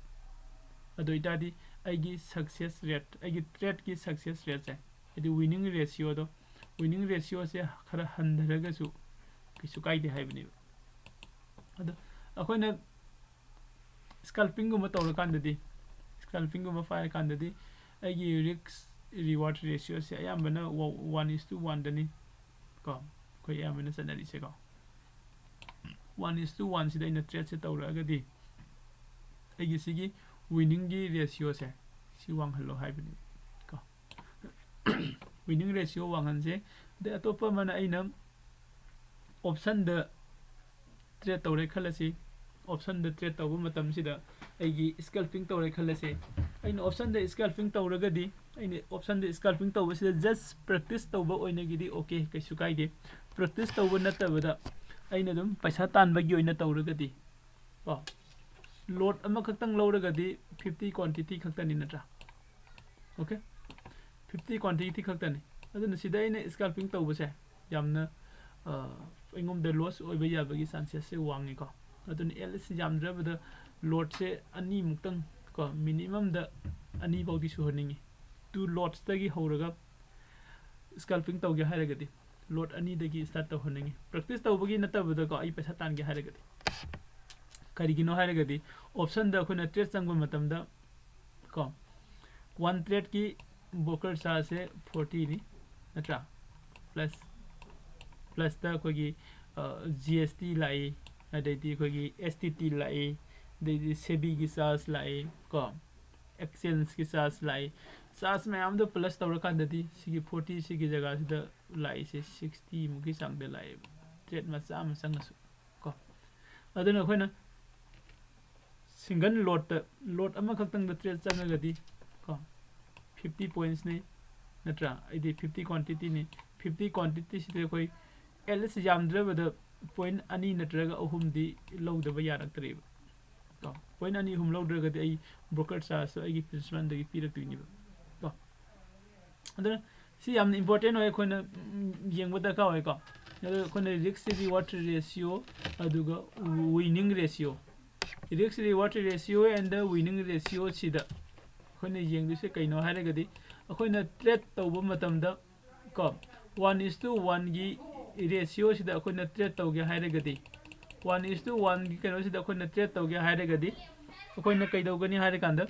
ꯑꯗꯨ ꯑꯣꯏꯇꯥꯔꯗꯤ ꯑꯩꯒꯤ success rate, ꯑꯩꯒꯤ trade ꯀꯤ success rate ꯁꯦ, ꯍꯥꯏꯗꯤ winning ratio ꯗꯣ, winning ratio ꯁꯦ ꯈꯔ ꯍꯟꯊꯔꯒꯁꯨ ꯀꯩꯁꯨ ꯀꯥꯏꯗꯦ ꯍꯥꯏꯕꯅꯦꯕ꯫ ꯑꯗꯣ ꯑꯩꯈꯣꯏꯅ scalping ꯒꯨꯝꯕ ꯇꯧꯔꯀꯥꯟꯗꯗꯤ, scalping ꯒꯨꯝꯕ ꯄꯥꯏꯔꯀꯥꯟꯗꯗꯤ ꯑꯩꯒꯤ risk reward ratio ꯁꯦ ꯑꯌꯥꯝꯕꯅ one is to one ꯗꯅꯤ ꯀꯣ, ꯑꯩꯈꯣꯏ ꯑꯌꯥꯝꯕꯅ ꯆꯠꯅꯔꯤꯁꯦꯀꯣ꯫ One is to one ꯁꯤꯗ ꯑꯩꯅ trade ꯁꯦ ꯇꯧꯔꯛꯑꯒꯗꯤ ꯑꯩꯒꯤ ꯁꯤꯒꯤ ꯋꯤꯅꯤꯡꯒꯤ ꯔꯦꯁꯤꯌꯣꯁꯦ ꯁꯤ ꯋꯥꯡꯍꯜꯂꯣ ꯍꯥꯏꯕꯅꯤ ꯀꯣ꯫ ꯋꯤꯅꯤꯡ ꯔꯦꯁꯤꯌꯣ ꯋꯥꯡꯍꯟꯁꯦ꯫ ꯑꯗꯩ ꯑꯇꯣꯞꯄ ꯑꯃꯅ ꯑꯩꯅ ꯑꯣꯞꯁꯟꯗ ꯇ꯭ꯔꯦꯠ ꯇꯧꯔꯦ ꯈꯜꯂꯁꯤ꯫ ꯑꯣꯞꯁꯟꯗ ꯇ꯭ꯔꯦꯠ ꯇꯧꯕ ꯃꯇꯝꯁꯤꯗ ꯑꯩꯒꯤ ꯁ꯭ꯀꯦꯜꯄꯤꯡ ꯇꯧꯔꯦ ꯈꯜꯂꯁꯤ꯫ ꯑꯩꯅ ꯑꯣꯞꯁꯟꯗ ꯁ꯭ꯀꯦꯜꯄꯤꯡ ꯇꯧꯔꯒꯗꯤ, ꯑꯩꯅ ꯑꯣꯞꯁꯟꯗ ꯁ꯭ꯀꯦꯜꯄꯤꯡ ꯇꯧꯕꯁꯤꯗ ꯖꯁ ꯄ꯭ꯔꯦꯛꯇꯤꯁ ꯇꯧꯕ ꯑꯣꯏꯅꯒꯤꯗꯤ ꯑꯣꯀꯦ, ꯀꯩꯁꯨ ꯀꯥꯏꯗꯦ꯫ ꯄ꯭ꯔꯦꯛꯇꯤꯁ ꯇꯧꯕ ꯅꯠꯇꯕꯗ ꯑꯩꯅ ꯑꯗꯨꯝ ꯄꯩꯁꯥ ꯇꯥꯟꯕꯒꯤ ꯑꯣꯏꯅ ꯇꯧꯔꯒꯗꯤ ꯀꯣ, ꯂꯣꯠ ꯑꯃꯈꯛꯇꯪ ꯂꯧꯔꯒꯗꯤ ꯐꯤꯐꯇꯤ ꯀ꯭ꯋꯥꯟꯇꯤꯇꯤ ꯈꯛꯇꯅꯤ ꯅꯠꯇ꯭ꯔꯥ? ꯑꯣꯀꯦ, ꯐꯤꯐꯇꯤ ꯀ꯭ꯋꯥꯟꯇꯤꯇꯤ ꯈꯛꯇꯅꯤ꯫ ꯑꯗꯨꯅ ꯁꯤꯗ ꯑꯩꯅ ꯁ꯭ꯀꯦꯜꯄꯤꯡ ꯇꯧꯕꯁꯦ ꯌꯥꯝꯅ, ꯑ, ꯑꯩꯉꯣꯟꯗ ꯂꯣꯁ ꯑꯣꯏꯕ ꯌꯥꯕꯒꯤ ꯆꯥꯟꯁꯦꯁꯁꯦ ꯋꯥꯡꯉꯤꯀꯣ꯫ ꯑꯗꯨꯅ ꯑꯦꯠ ꯂꯤꯁ ꯌꯥꯝꯗ꯭ꯔꯕꯗ ꯂꯣꯠꯁꯦ ꯑꯅꯤꯃꯨꯛꯇꯪ ꯀꯣ, ꯃꯤꯅꯤꯃꯝꯗ ꯑꯅꯤ ꯐꯥꯎꯗꯤ ꯁꯨꯍꯟꯅꯤꯡꯉꯤ꯫ ꯇꯨ ꯂꯣꯠꯁꯇꯒꯤ ꯍꯧꯔꯒ ꯁ꯭ꯀꯦꯜꯄꯤꯡ ꯇꯧꯒꯦ ꯍꯥꯏꯔꯒꯗꯤ ꯂꯣꯠ ꯑꯅꯤꯗꯒꯤ ꯁ꯭ꯇꯥꯔꯠ ꯇꯧꯍꯟꯅꯤꯡꯉꯤ꯫ ꯄ꯭ꯔꯦꯛꯇꯤꯁ ꯇꯧꯕꯒꯤ ꯅꯠꯇꯕꯗꯀꯣ, ꯑꯩ ꯄꯩꯁꯥ ꯇꯥꯟꯒꯦ ꯍꯥꯏꯔꯒꯗꯤ꯫ ꯀꯔꯤꯒꯤꯅꯣ ꯍꯥꯏꯔꯒꯗꯤ ꯑꯣꯞꯁꯟꯗ ꯑꯩꯈꯣꯏꯅ ꯇ꯭ꯔꯦꯠ ꯆꯪꯕ ꯃꯇꯝꯗ ꯀꯣ, ꯋꯥꯟ ꯇ꯭ꯔꯦꯠꯀꯤ ꯕ꯭ꯔꯣꯀꯔ ꯆꯥꯔꯖꯁꯦ ꯐꯣꯔꯇꯤꯅꯤ ꯅꯠꯇ꯭ꯔꯥ? ꯄ꯭ꯂꯁ, ꯄ꯭ꯂꯁꯇ ꯑꯩꯈꯣꯏꯒꯤ ꯖꯤ ꯑꯦꯁ ꯇꯤ ꯂꯥꯛꯏ, ꯑꯗꯩꯗꯤ ꯑꯩꯈꯣꯏꯒꯤ ꯑꯦꯁ ꯇꯤ ꯇꯤ ꯂꯥꯛꯏ, ꯑꯗꯩꯗꯤ ꯁꯦꯕꯤꯒꯤ ꯆꯥꯔꯖ ꯂꯥꯛꯏ ꯀꯣ, ꯑꯦꯛꯁꯆꯦꯟꯖꯀꯤ ꯆꯥꯔꯖ ꯂꯥꯛꯏ꯫ ꯆꯥꯔꯖ ꯃꯌꯥꯝꯗꯣ ꯄ꯭ꯂꯁ ꯇꯧꯔꯀꯥꯟꯗꯗꯤ ꯁꯤꯒꯤ ꯐꯣꯔꯇꯤ ꯁꯤꯒꯤ ꯖꯒꯥꯁꯤꯗ ꯂꯥꯛꯏꯁꯦ ꯁꯤꯛꯁꯇꯤꯃꯨꯛꯀꯤ ꯆꯥꯡꯗ ꯂꯥꯛꯑꯦꯕ, ꯇ꯭ꯔꯦꯠ ꯃꯆꯥ ꯑꯃ ꯆꯪꯉꯁꯨ ꯀꯣ꯫ ꯑꯗꯨꯅ ꯑꯩꯈꯣꯏꯅ ꯁꯤꯡꯒꯜ ꯂꯣꯠꯇ, ꯂꯣꯠ ꯑꯃꯈꯛꯇꯪꯗ ꯇ꯭ꯔꯦꯠ ꯆꯪꯉꯒꯗꯤ ꯀꯣ, ꯐꯤꯐꯇꯤ ꯄꯣꯏꯟꯠꯁꯅꯤ ꯅꯠꯇ꯭ꯔꯥ? ꯑꯩꯗꯤ ꯐꯤꯐꯇꯤ ꯀ꯭ꯋꯥꯟꯇꯤꯇꯤꯅꯤ꯫ ꯐꯤꯐꯇꯤ ꯀ꯭ꯋꯥꯟꯇꯤꯇꯤꯁꯤꯗ ꯑꯩꯈꯣꯏ ꯑꯦꯠ ꯂꯤꯁ ꯌꯥꯝꯗ꯭ꯔꯕꯗ ꯄꯣꯏꯟꯠ ꯑꯅꯤ ꯅꯠꯇ꯭ꯔꯒ ꯑꯍꯨꯝꯗꯤ ꯂꯧꯗꯕ ꯌꯥꯔꯛꯇ꯭ꯔꯦꯕ ꯀꯣ꯫ ꯄꯣꯏꯟꯠ ꯑꯅꯤ ꯑꯍꯨꯝ ꯂꯧꯗ꯭ꯔꯒꯗꯤ ꯑꯩ ꯕ꯭ꯔꯣꯀꯔ ꯆꯥꯔꯖꯇꯣ ꯑꯩꯒꯤ ꯄ꯭ꯔꯤꯟꯁꯤꯄꯥꯜꯗꯒꯤ ꯄꯤꯔꯛꯇꯣꯏꯅꯦꯕ ꯀꯣ꯫ ꯑꯗꯨꯅ ꯁꯤ ꯌꯥꯝꯅ ꯏꯝꯄꯣꯔꯇꯦꯟ ꯑꯣꯏ, ꯑꯩꯈꯣꯏꯅ, ꯎꯝ, ꯌꯦꯡꯕ ꯗꯔꯀꯥꯔ ꯑꯣꯏꯀꯣ꯫ ꯑꯗꯣ ꯑꯩꯈꯣꯏꯅ ꯔꯤꯁꯛ ꯔꯤꯋꯥꯔꯗ ꯔꯦꯁꯤꯌꯣ ꯑꯗꯨꯒ winning ratio, risk reward ratio and the winning ꯔꯦꯁꯤꯌꯣꯁꯤꯗ ꯑꯩꯈꯣꯏꯅ ꯌꯦꯡꯗꯣꯏꯁꯦ ꯀꯩꯅꯣ ꯍꯥꯏꯔꯒꯗꯤ, ꯑꯩꯈꯣꯏꯅ ꯇ꯭ꯔꯦꯠ ꯇꯧꯕ ꯃꯇꯝꯗ ꯀꯣ, ꯋꯥꯟ ꯏꯁ ꯇꯨ ꯋꯥꯟꯒꯤ ꯔꯦꯁꯤꯌꯣꯁꯤꯗ ꯑꯩꯈꯣꯏꯅ ꯇ꯭ꯔꯦꯠ ꯇꯧꯒꯦ ꯍꯥꯏꯔꯒꯗꯤ, ꯋꯥꯟ ꯏꯁ ꯇꯨ ꯋꯥꯟꯒꯤ ꯀꯩꯅꯣꯁꯤꯗ ꯑꯩꯈꯣꯏꯅ ꯇ꯭ꯔꯦꯠ ꯇꯧꯒꯦ ꯍꯥꯏꯔꯒꯗꯤ, ꯑꯩꯈꯣꯏꯅ ꯀꯩꯗꯧꯒꯅꯤ ꯍꯥꯏꯔꯀꯥꯟꯗ,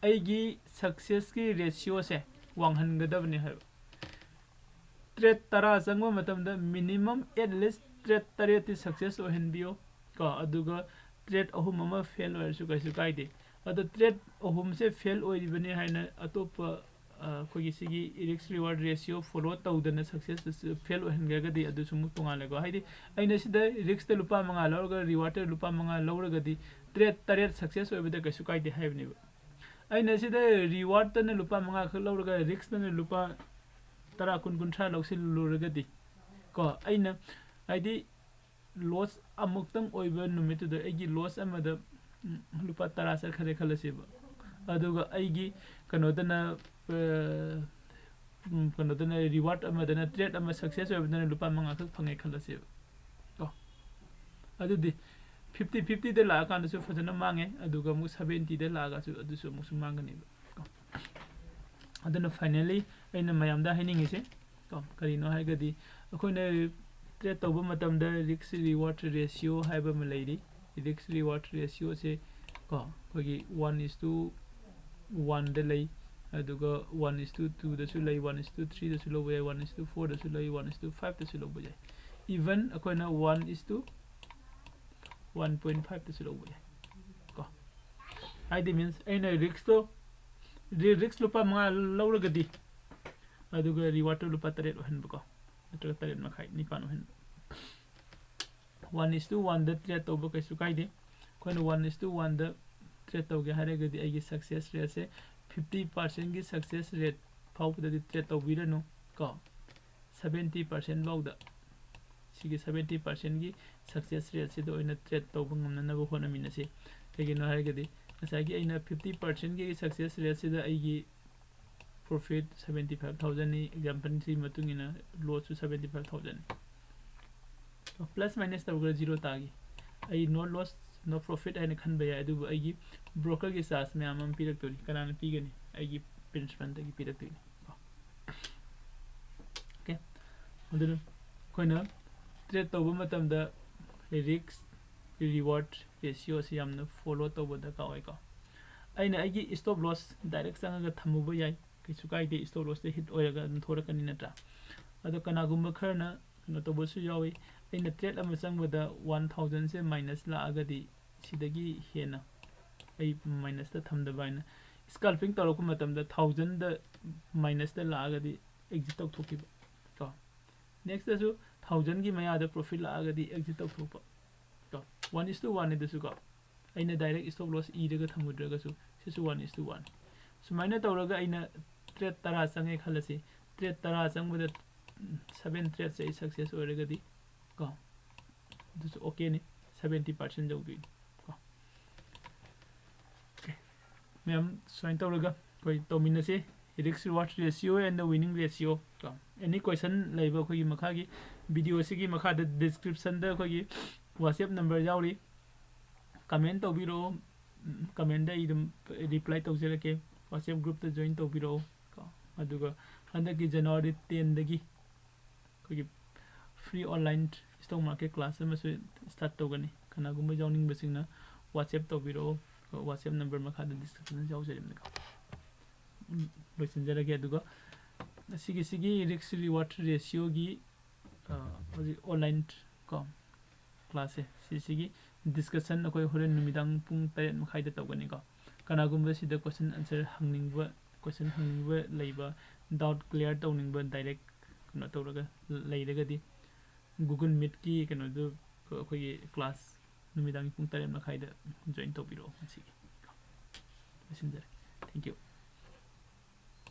ꯑꯩꯒꯤ ꯁꯛꯁꯦꯁꯀꯤ ꯔꯦꯁꯤꯌꯣꯁꯦ ꯋꯥꯡꯍꯟꯒꯗꯕꯅꯤ ꯍꯥꯏꯕ꯫ ꯇ꯭ꯔꯦꯠ ꯇꯔꯥ ꯆꯪꯕ ꯃꯇꯝꯗ ꯃꯤꯅꯤꯃꯝ ꯑꯦꯠ ꯂꯤꯁ ꯇ꯭ꯔꯦꯠ ꯇꯔꯦꯠꯇꯤ ꯁꯛꯁꯦꯁ ꯑꯣꯏꯍꯟꯕꯤꯌꯣ ꯀꯣ, ꯑꯗꯨꯒ ꯇ꯭ꯔꯦꯠ ꯑꯍꯨꯝ ꯑꯃ ꯐꯦꯜ ꯑꯣꯏꯔꯁꯨ ꯀꯩꯁꯨ ꯀꯥꯏꯗꯦ꯫ ꯑꯗꯣ trade ꯑꯍꯨꯝꯁꯦ fail ꯑꯣꯏꯔꯤꯕꯅꯤ ꯍꯥꯏꯅ ꯑꯇꯣꯞꯄ ꯑ, ꯑꯩꯈꯣꯏꯒꯤ ꯁꯤꯒꯤ risk reward ratio follow ꯇꯧꯗꯅ success fail ꯑꯣꯏꯍꯟꯈ꯭ꯔꯒꯗꯤ ꯑꯗꯨꯁꯨ ꯑꯃꯨꯛ ꯇꯣꯉꯥꯜꯂꯦꯀꯣ꯫ ꯍꯥꯏꯗꯤ ꯑꯩꯅ ꯁꯤꯗ riskꯇ ꯂꯨꯄꯥ ꯃꯉꯥ ꯂꯧꯔꯒ rewardꯇ ꯂꯨꯄꯥ ꯃꯉꯥ ꯂꯧꯔꯒꯗꯤ trade ꯇꯔꯦꯠ success ꯑꯣꯏꯕꯗ ꯀꯩꯁꯨ ꯀꯥꯏꯗꯦ ꯍꯥꯏꯕꯅꯦꯕ꯫ ꯑꯩꯅ ꯁꯤꯗ rewardꯇꯅ ꯂꯨꯄꯥ ꯃꯉꯥ ꯈꯛ ꯂꯧꯔꯒ riskꯇꯅ ꯂꯨꯄꯥ ꯇꯔꯥ, ꯀꯨꯟ, ꯀꯨꯟꯊ꯭ꯔꯥ ꯂꯧꯁꯤꯜꯂꯨꯔꯒꯗꯤ ꯀꯣ, ꯑꯩꯅ ꯍꯥꯏꯗꯤ loss ꯑꯃꯨꯛꯇꯪ ꯑꯣꯏꯕ ꯅꯨꯃꯤꯠꯇꯨꯗ ꯑꯩꯒꯤ loss ꯑꯃꯗ, ꯎꯝ, ꯂꯨꯄꯥ ꯇꯔꯥ ꯆꯠꯈ꯭ꯔꯦ ꯈꯜꯂꯁꯦꯕ꯫ ꯑꯗꯨꯒ ꯑꯩꯒꯤ ꯀꯩꯅꯣꯗꯅ, ꯑ, ꯎꯝ, ꯀꯩꯅꯣꯗꯅ reward ꯑꯃꯗꯅ trade ꯑꯃ success ꯑꯣꯏꯕꯗꯅ ꯂꯨꯄꯥ ꯃꯉꯥ ꯈꯛ ꯐꯪꯉꯦ ꯈꯜꯂꯁꯦꯕ꯫ ꯀꯣ? ꯑꯗꯨꯗꯤ fifty fiftyꯗ ꯂꯥꯛꯑꯀꯥꯟꯗꯁꯨ ꯐꯖꯅ ꯃꯥꯡꯉꯦ, ꯑꯗꯨꯒ ꯑꯃꯨꯛ seventyꯗ ꯂꯥꯛꯑꯒꯁꯨ ꯑꯗꯨꯁꯨ ꯑꯃꯨꯛꯁꯨ ꯃꯥꯡꯒꯅꯦꯕ꯫ ꯀꯣ? ꯑꯗꯨꯅ finally ꯑꯩꯅ ꯃꯌꯥꯝꯗ ꯍꯥꯏꯅꯤꯡꯉꯤꯁꯦ, ꯀꯣ, ꯀꯔꯤꯅꯣ ꯍꯥꯏꯔꯒꯗꯤ ꯑꯩꯈꯣꯏꯅ trade ꯇꯧꯕ ꯃꯇꯝꯗ risk reward ratio ꯍꯥꯏꯕ ꯑꯃ ꯂꯩꯔꯤ꯫ Risk reward ratioꯁꯦ ꯀꯣ, ꯑꯩꯈꯣꯏꯒꯤ one is to oneꯗ ꯂꯩ, ꯑꯗꯨꯒ one is to twoꯗꯁꯨ ꯂꯩ, one is to threeꯗꯁꯨ ꯂꯧꯕ ꯌꯥꯏ, one is to fourꯗꯁꯨ ꯂꯩ, one is to fiveꯇꯁꯨ ꯂꯧꯕ ꯌꯥꯏ꯫ Even ꯑꯩꯈꯣꯏꯅ one is to one point fiveꯇꯁꯨ ꯂꯧꯕ ꯌꯥꯏ ꯀꯣ꯫ ꯍꯥꯏꯗꯤ means ꯑꯩꯅ riskꯇꯣ, ri-, risk ꯂꯨꯄꯥ ꯃꯉꯥ ꯂꯧꯔꯒꯗꯤ ꯑꯗꯨꯒ rewardꯇꯣ ꯂꯨꯄꯥ ꯇꯔꯦꯠ ꯑꯣꯏꯍꯟꯕꯀꯣ, ꯅꯠꯇ꯭ꯔꯒ ꯇꯔꯦꯠ ꯃꯈꯥꯏ, ꯅꯤꯄꯥꯟ ꯑꯣꯏꯍꯟꯕ꯫ One is to oneꯗ trade ꯇꯧꯕ ꯀꯩꯁꯨ ꯀꯥꯏꯗꯦ꯫ ꯑꯩꯈꯣꯏꯅ one is to oneꯗ trade ꯇꯧꯒꯦ ꯍꯥꯏꯔꯒꯗꯤ ꯑꯩꯒꯤ success rateꯁꯦ fifty percentꯀꯤ success rate ꯐꯥꯎꯕꯗꯗꯤ trade ꯇꯧꯕꯤꯔꯅꯨ ꯀꯣ꯫ Seventy percent ꯐꯥꯎꯗ, ꯁꯤꯒꯤ seventy percentꯀꯤ success rateꯁꯤꯗ ꯑꯣꯏꯅ trade ꯇꯧꯕ ꯉꯝꯅꯅꯕ ꯍꯣꯠꯅꯃꯤꯟꯅꯁꯤ꯫ ꯀꯩꯒꯤꯅꯣ ꯍꯥꯏꯔꯒꯗꯤ ꯉꯁꯥꯏꯒꯤ ꯑꯩꯅ fifty percentꯀꯤ success rateꯁꯤꯗ ꯑꯩꯒꯤ profit seventy five thousandꯅꯤ, exampleꯁꯤ ꯃꯇꯨꯡ ꯏꯟꯅ lossꯁꯨ seventy five thousandꯅꯤ꯫ Plus minus ꯇꯧꯈ꯭ꯔ zero ꯇꯥꯈꯤ꯫ ꯑꯩ no loss, no profit ꯍꯥꯏꯅ ꯈꯟꯕ ꯌꯥꯏ, ꯑꯗꯨꯕꯨ ꯑꯩꯒꯤ brokerꯒꯤ charge ꯃꯌꯥꯝ ꯑꯃ ꯄꯤꯔꯛꯇꯣꯏꯅꯤ꯫ ꯀꯅꯥꯅ ꯄꯤꯒꯅꯤ? ꯑꯩꯒꯤ principalꯗꯒꯤ ꯄꯤꯔꯛꯇꯣꯏꯅꯤ꯫ Okay, ꯑꯗꯨꯅ ꯑꯩꯈꯣꯏꯅ trade ꯇꯧꯕ ꯃꯇꯝꯗ risk reward ratioꯁꯤ ꯌꯥꯝꯅ follow ꯇꯧꯕ ꯗꯔꯀꯥꯔ ꯑꯣꯏꯀꯣ꯫ ꯑꯩꯅ ꯑꯩꯒꯤ stop loss direct ꯆꯪꯉꯒ ꯊꯝꯃꯨꯕ ꯌꯥꯏ, ꯀꯩꯁꯨ ꯀꯥꯏꯗꯦ, stop lossꯇ hit ꯑꯣꯏꯔꯒ ꯑꯗꯨꯝ ꯊꯣꯔꯛꯀꯅꯤ ꯅꯠꯇ꯭ꯔꯥ? ꯑꯗꯣ ꯀꯅꯥꯒꯨꯝꯕ ꯈꯔꯅ ꯀꯩꯅꯣ ꯇꯧꯕꯁꯨ ꯌꯥꯎꯏ, ꯑꯩꯅ trade ꯑꯃ ꯆꯪꯕꯗ one thousandꯁꯦ minus ꯂꯥꯛꯑꯒꯗꯤ ꯁꯤꯗꯒꯤ ꯍꯦꯟꯅ ꯑꯩ ꯃꯥꯏꯅꯁꯇ ꯊꯝꯗꯕ ꯍꯥꯏꯅ꯫ ꯁ꯭ꯀꯦꯜꯄꯤꯡ ꯇꯧꯔꯛꯄ ꯃꯇꯝꯗ ꯊꯥꯎꯖꯟꯗ ꯃꯥꯏꯅꯁꯇ ꯂꯥꯛꯑꯒꯗꯤ ꯑꯦꯛꯖꯤꯠ ꯇꯧꯊꯣꯛꯈꯤꯕ ꯀꯣ꯫ ꯅꯦꯛꯁꯇꯁꯨ ꯊꯥꯎꯖꯟꯒꯤ ꯃꯌꯥꯗ ꯄ꯭ꯔꯣꯐꯤꯠ ꯂꯥꯛꯑꯒꯗꯤ ꯑꯦꯛꯖꯤꯠ ꯇꯧꯊꯣꯛꯄ ꯀꯣ꯫ One is to one ꯑꯗꯨꯁꯨ ꯀꯣ, ꯑꯩꯅ ꯗꯥꯏꯔꯦꯛ ꯁ꯭ꯇꯣꯞ ꯂꯣꯁ ꯏꯔꯒ ꯊꯝꯃꯨꯗ꯭ꯔꯒꯁꯨ ꯁꯤꯁꯨ one is to one꯫ ꯁꯨꯃꯥꯏꯅ ꯇꯧꯔꯒ ꯑꯩꯅ ꯇ꯭ꯔꯦꯠ ꯇꯔꯥ ꯆꯪꯉꯦ ꯈꯜꯂꯁꯤ꯫ ꯇ꯭ꯔꯦꯠ ꯇꯔꯥ ꯆꯪꯕꯗ ꯁꯕꯦꯟ ꯇ꯭ꯔꯦꯠꯁꯦ ꯑꯩ ꯁꯛꯁꯦꯁ ꯑꯣꯏꯔꯒꯗꯤ ꯀꯣ, ꯑꯗꯨꯁꯨ ꯑꯣꯀꯦꯅꯤ, ꯁꯕꯦꯟꯇꯤ ꯄꯥꯔꯁꯦꯟ ꯌꯧꯗꯣꯏꯅꯤ ꯀꯣ꯫ ꯃꯌꯥꯝ ꯁꯨꯃꯥꯏꯅ ꯇꯧꯔꯒ ꯑꯩꯈꯣꯏ ꯇꯧꯃꯤꯟꯅꯁꯤ꯫ Risk reward ratio and the winning ratio ꯀꯣ꯫ Any question ꯂꯩꯕ ꯑꯩꯈꯣꯏꯒꯤ ꯃꯈꯥꯒꯤ ꯚꯤꯗꯤꯑꯣꯁꯤꯒꯤ ꯃꯈꯥꯗ ꯗꯤꯁꯀ꯭ꯔꯤꯞꯁꯟꯗ ꯑꯩꯈꯣꯏꯒꯤ WhatsApp ꯅꯝꯕꯔ ꯌꯥꯎꯔꯤ꯫ ꯀꯃꯦꯟ ꯇꯧꯕꯤꯔꯛꯑꯣ꯫ ꯀꯃꯦꯟꯗ ꯑꯩ ꯑꯗꯨꯝ ꯔꯤꯄ꯭ꯂꯥꯏ ꯇꯧꯖꯔꯛꯀꯦ꯫ WhatsApp ꯒ꯭ꯔꯨꯞꯇ ꯖꯣꯏꯟ ꯇꯧꯕꯤꯔꯛꯑꯣ ꯀꯣ꯫ ꯑꯗꯨꯒ ꯍꯟꯗꯛꯀꯤ ꯖꯅꯋꯥꯔꯤ ꯇꯦꯟꯗꯒꯤ ꯑꯩꯈꯣꯏꯒꯤ free online stock market class ꯑꯃꯁꯨ ꯁ꯭ꯇꯥꯔꯠ ꯇꯧꯒꯅꯤ꯫ ꯀꯅꯥꯒꯨꯝꯕ ꯌꯥꯎꯅꯤꯡꯕꯁꯤꯡꯅ WhatsApp ꯇꯧꯕꯤꯔꯛꯑꯣ꯫ WhatsApp ꯅꯝꯕꯔ ꯃꯈꯥꯗ ꯗꯤꯁꯀ꯭ꯔꯤꯞꯁꯟꯗ ꯌꯥꯎꯖꯔꯤꯕꯅꯤꯀꯣ꯫ ꯎꯝ, ꯂꯣꯏꯁꯤꯟꯖꯔꯒꯦ꯫ ꯑꯗꯨꯒ ꯑꯁꯤꯒꯤꯁꯤꯒꯤ ꯔꯤꯛꯁ ꯔꯤꯋꯥꯔꯗ ꯔꯦꯁꯤꯌꯣꯒꯤ, ꯑ, ꯍꯧꯖꯤꯛ ꯑꯣꯟꯂꯥꯏꯟ ꯀꯣ ꯀ꯭ꯂꯥꯁꯁꯦ, ꯁꯤꯁꯤꯒꯤ ꯗꯤꯁꯀꯁꯟ ꯑꯩꯈꯣꯏ ꯍꯣꯔꯦꯟ ꯅꯨꯃꯤꯗꯥꯡ ꯄꯨꯡ ꯇꯔꯦꯠ ꯃꯈꯥꯏꯗ ꯇꯧꯒꯅꯤꯀꯣ꯫ ꯀꯅꯥꯒꯨꯝꯕ ꯁꯤꯗ ꯀꯣꯏꯁꯟ ꯑꯟꯁꯔ ꯍꯪꯅꯤꯡꯕ, ꯀꯣꯏꯁꯟ ꯍꯪꯅꯤꯡꯕ ꯂꯩꯕ, ꯗꯥꯎꯠ ꯀ꯭ꯂꯤꯌꯥꯔ ꯇꯧꯅꯤꯡꯕ, ꯗꯥꯏꯔꯦꯛ ꯀꯩꯅꯣ ꯇꯧꯔꯒ ꯂꯩꯔꯒꯗꯤ Google Meetꯀꯤ ꯀꯩꯅꯣꯗꯨ ꯑꯩꯈꯣꯏꯒꯤ ꯀ꯭ꯂꯥꯁ ꯅꯨꯃꯤꯗꯥꯡꯒꯤ ꯄꯨꯡ ꯇꯔꯦꯠ ꯃꯈꯥꯏꯗ ꯖꯣꯏꯟ ꯇꯧꯕꯤꯔꯛꯑꯣ꯫ ꯉꯁꯤꯒꯤ ꯂꯣꯏꯁꯤꯟꯖꯔꯦ꯫ Thank you꯫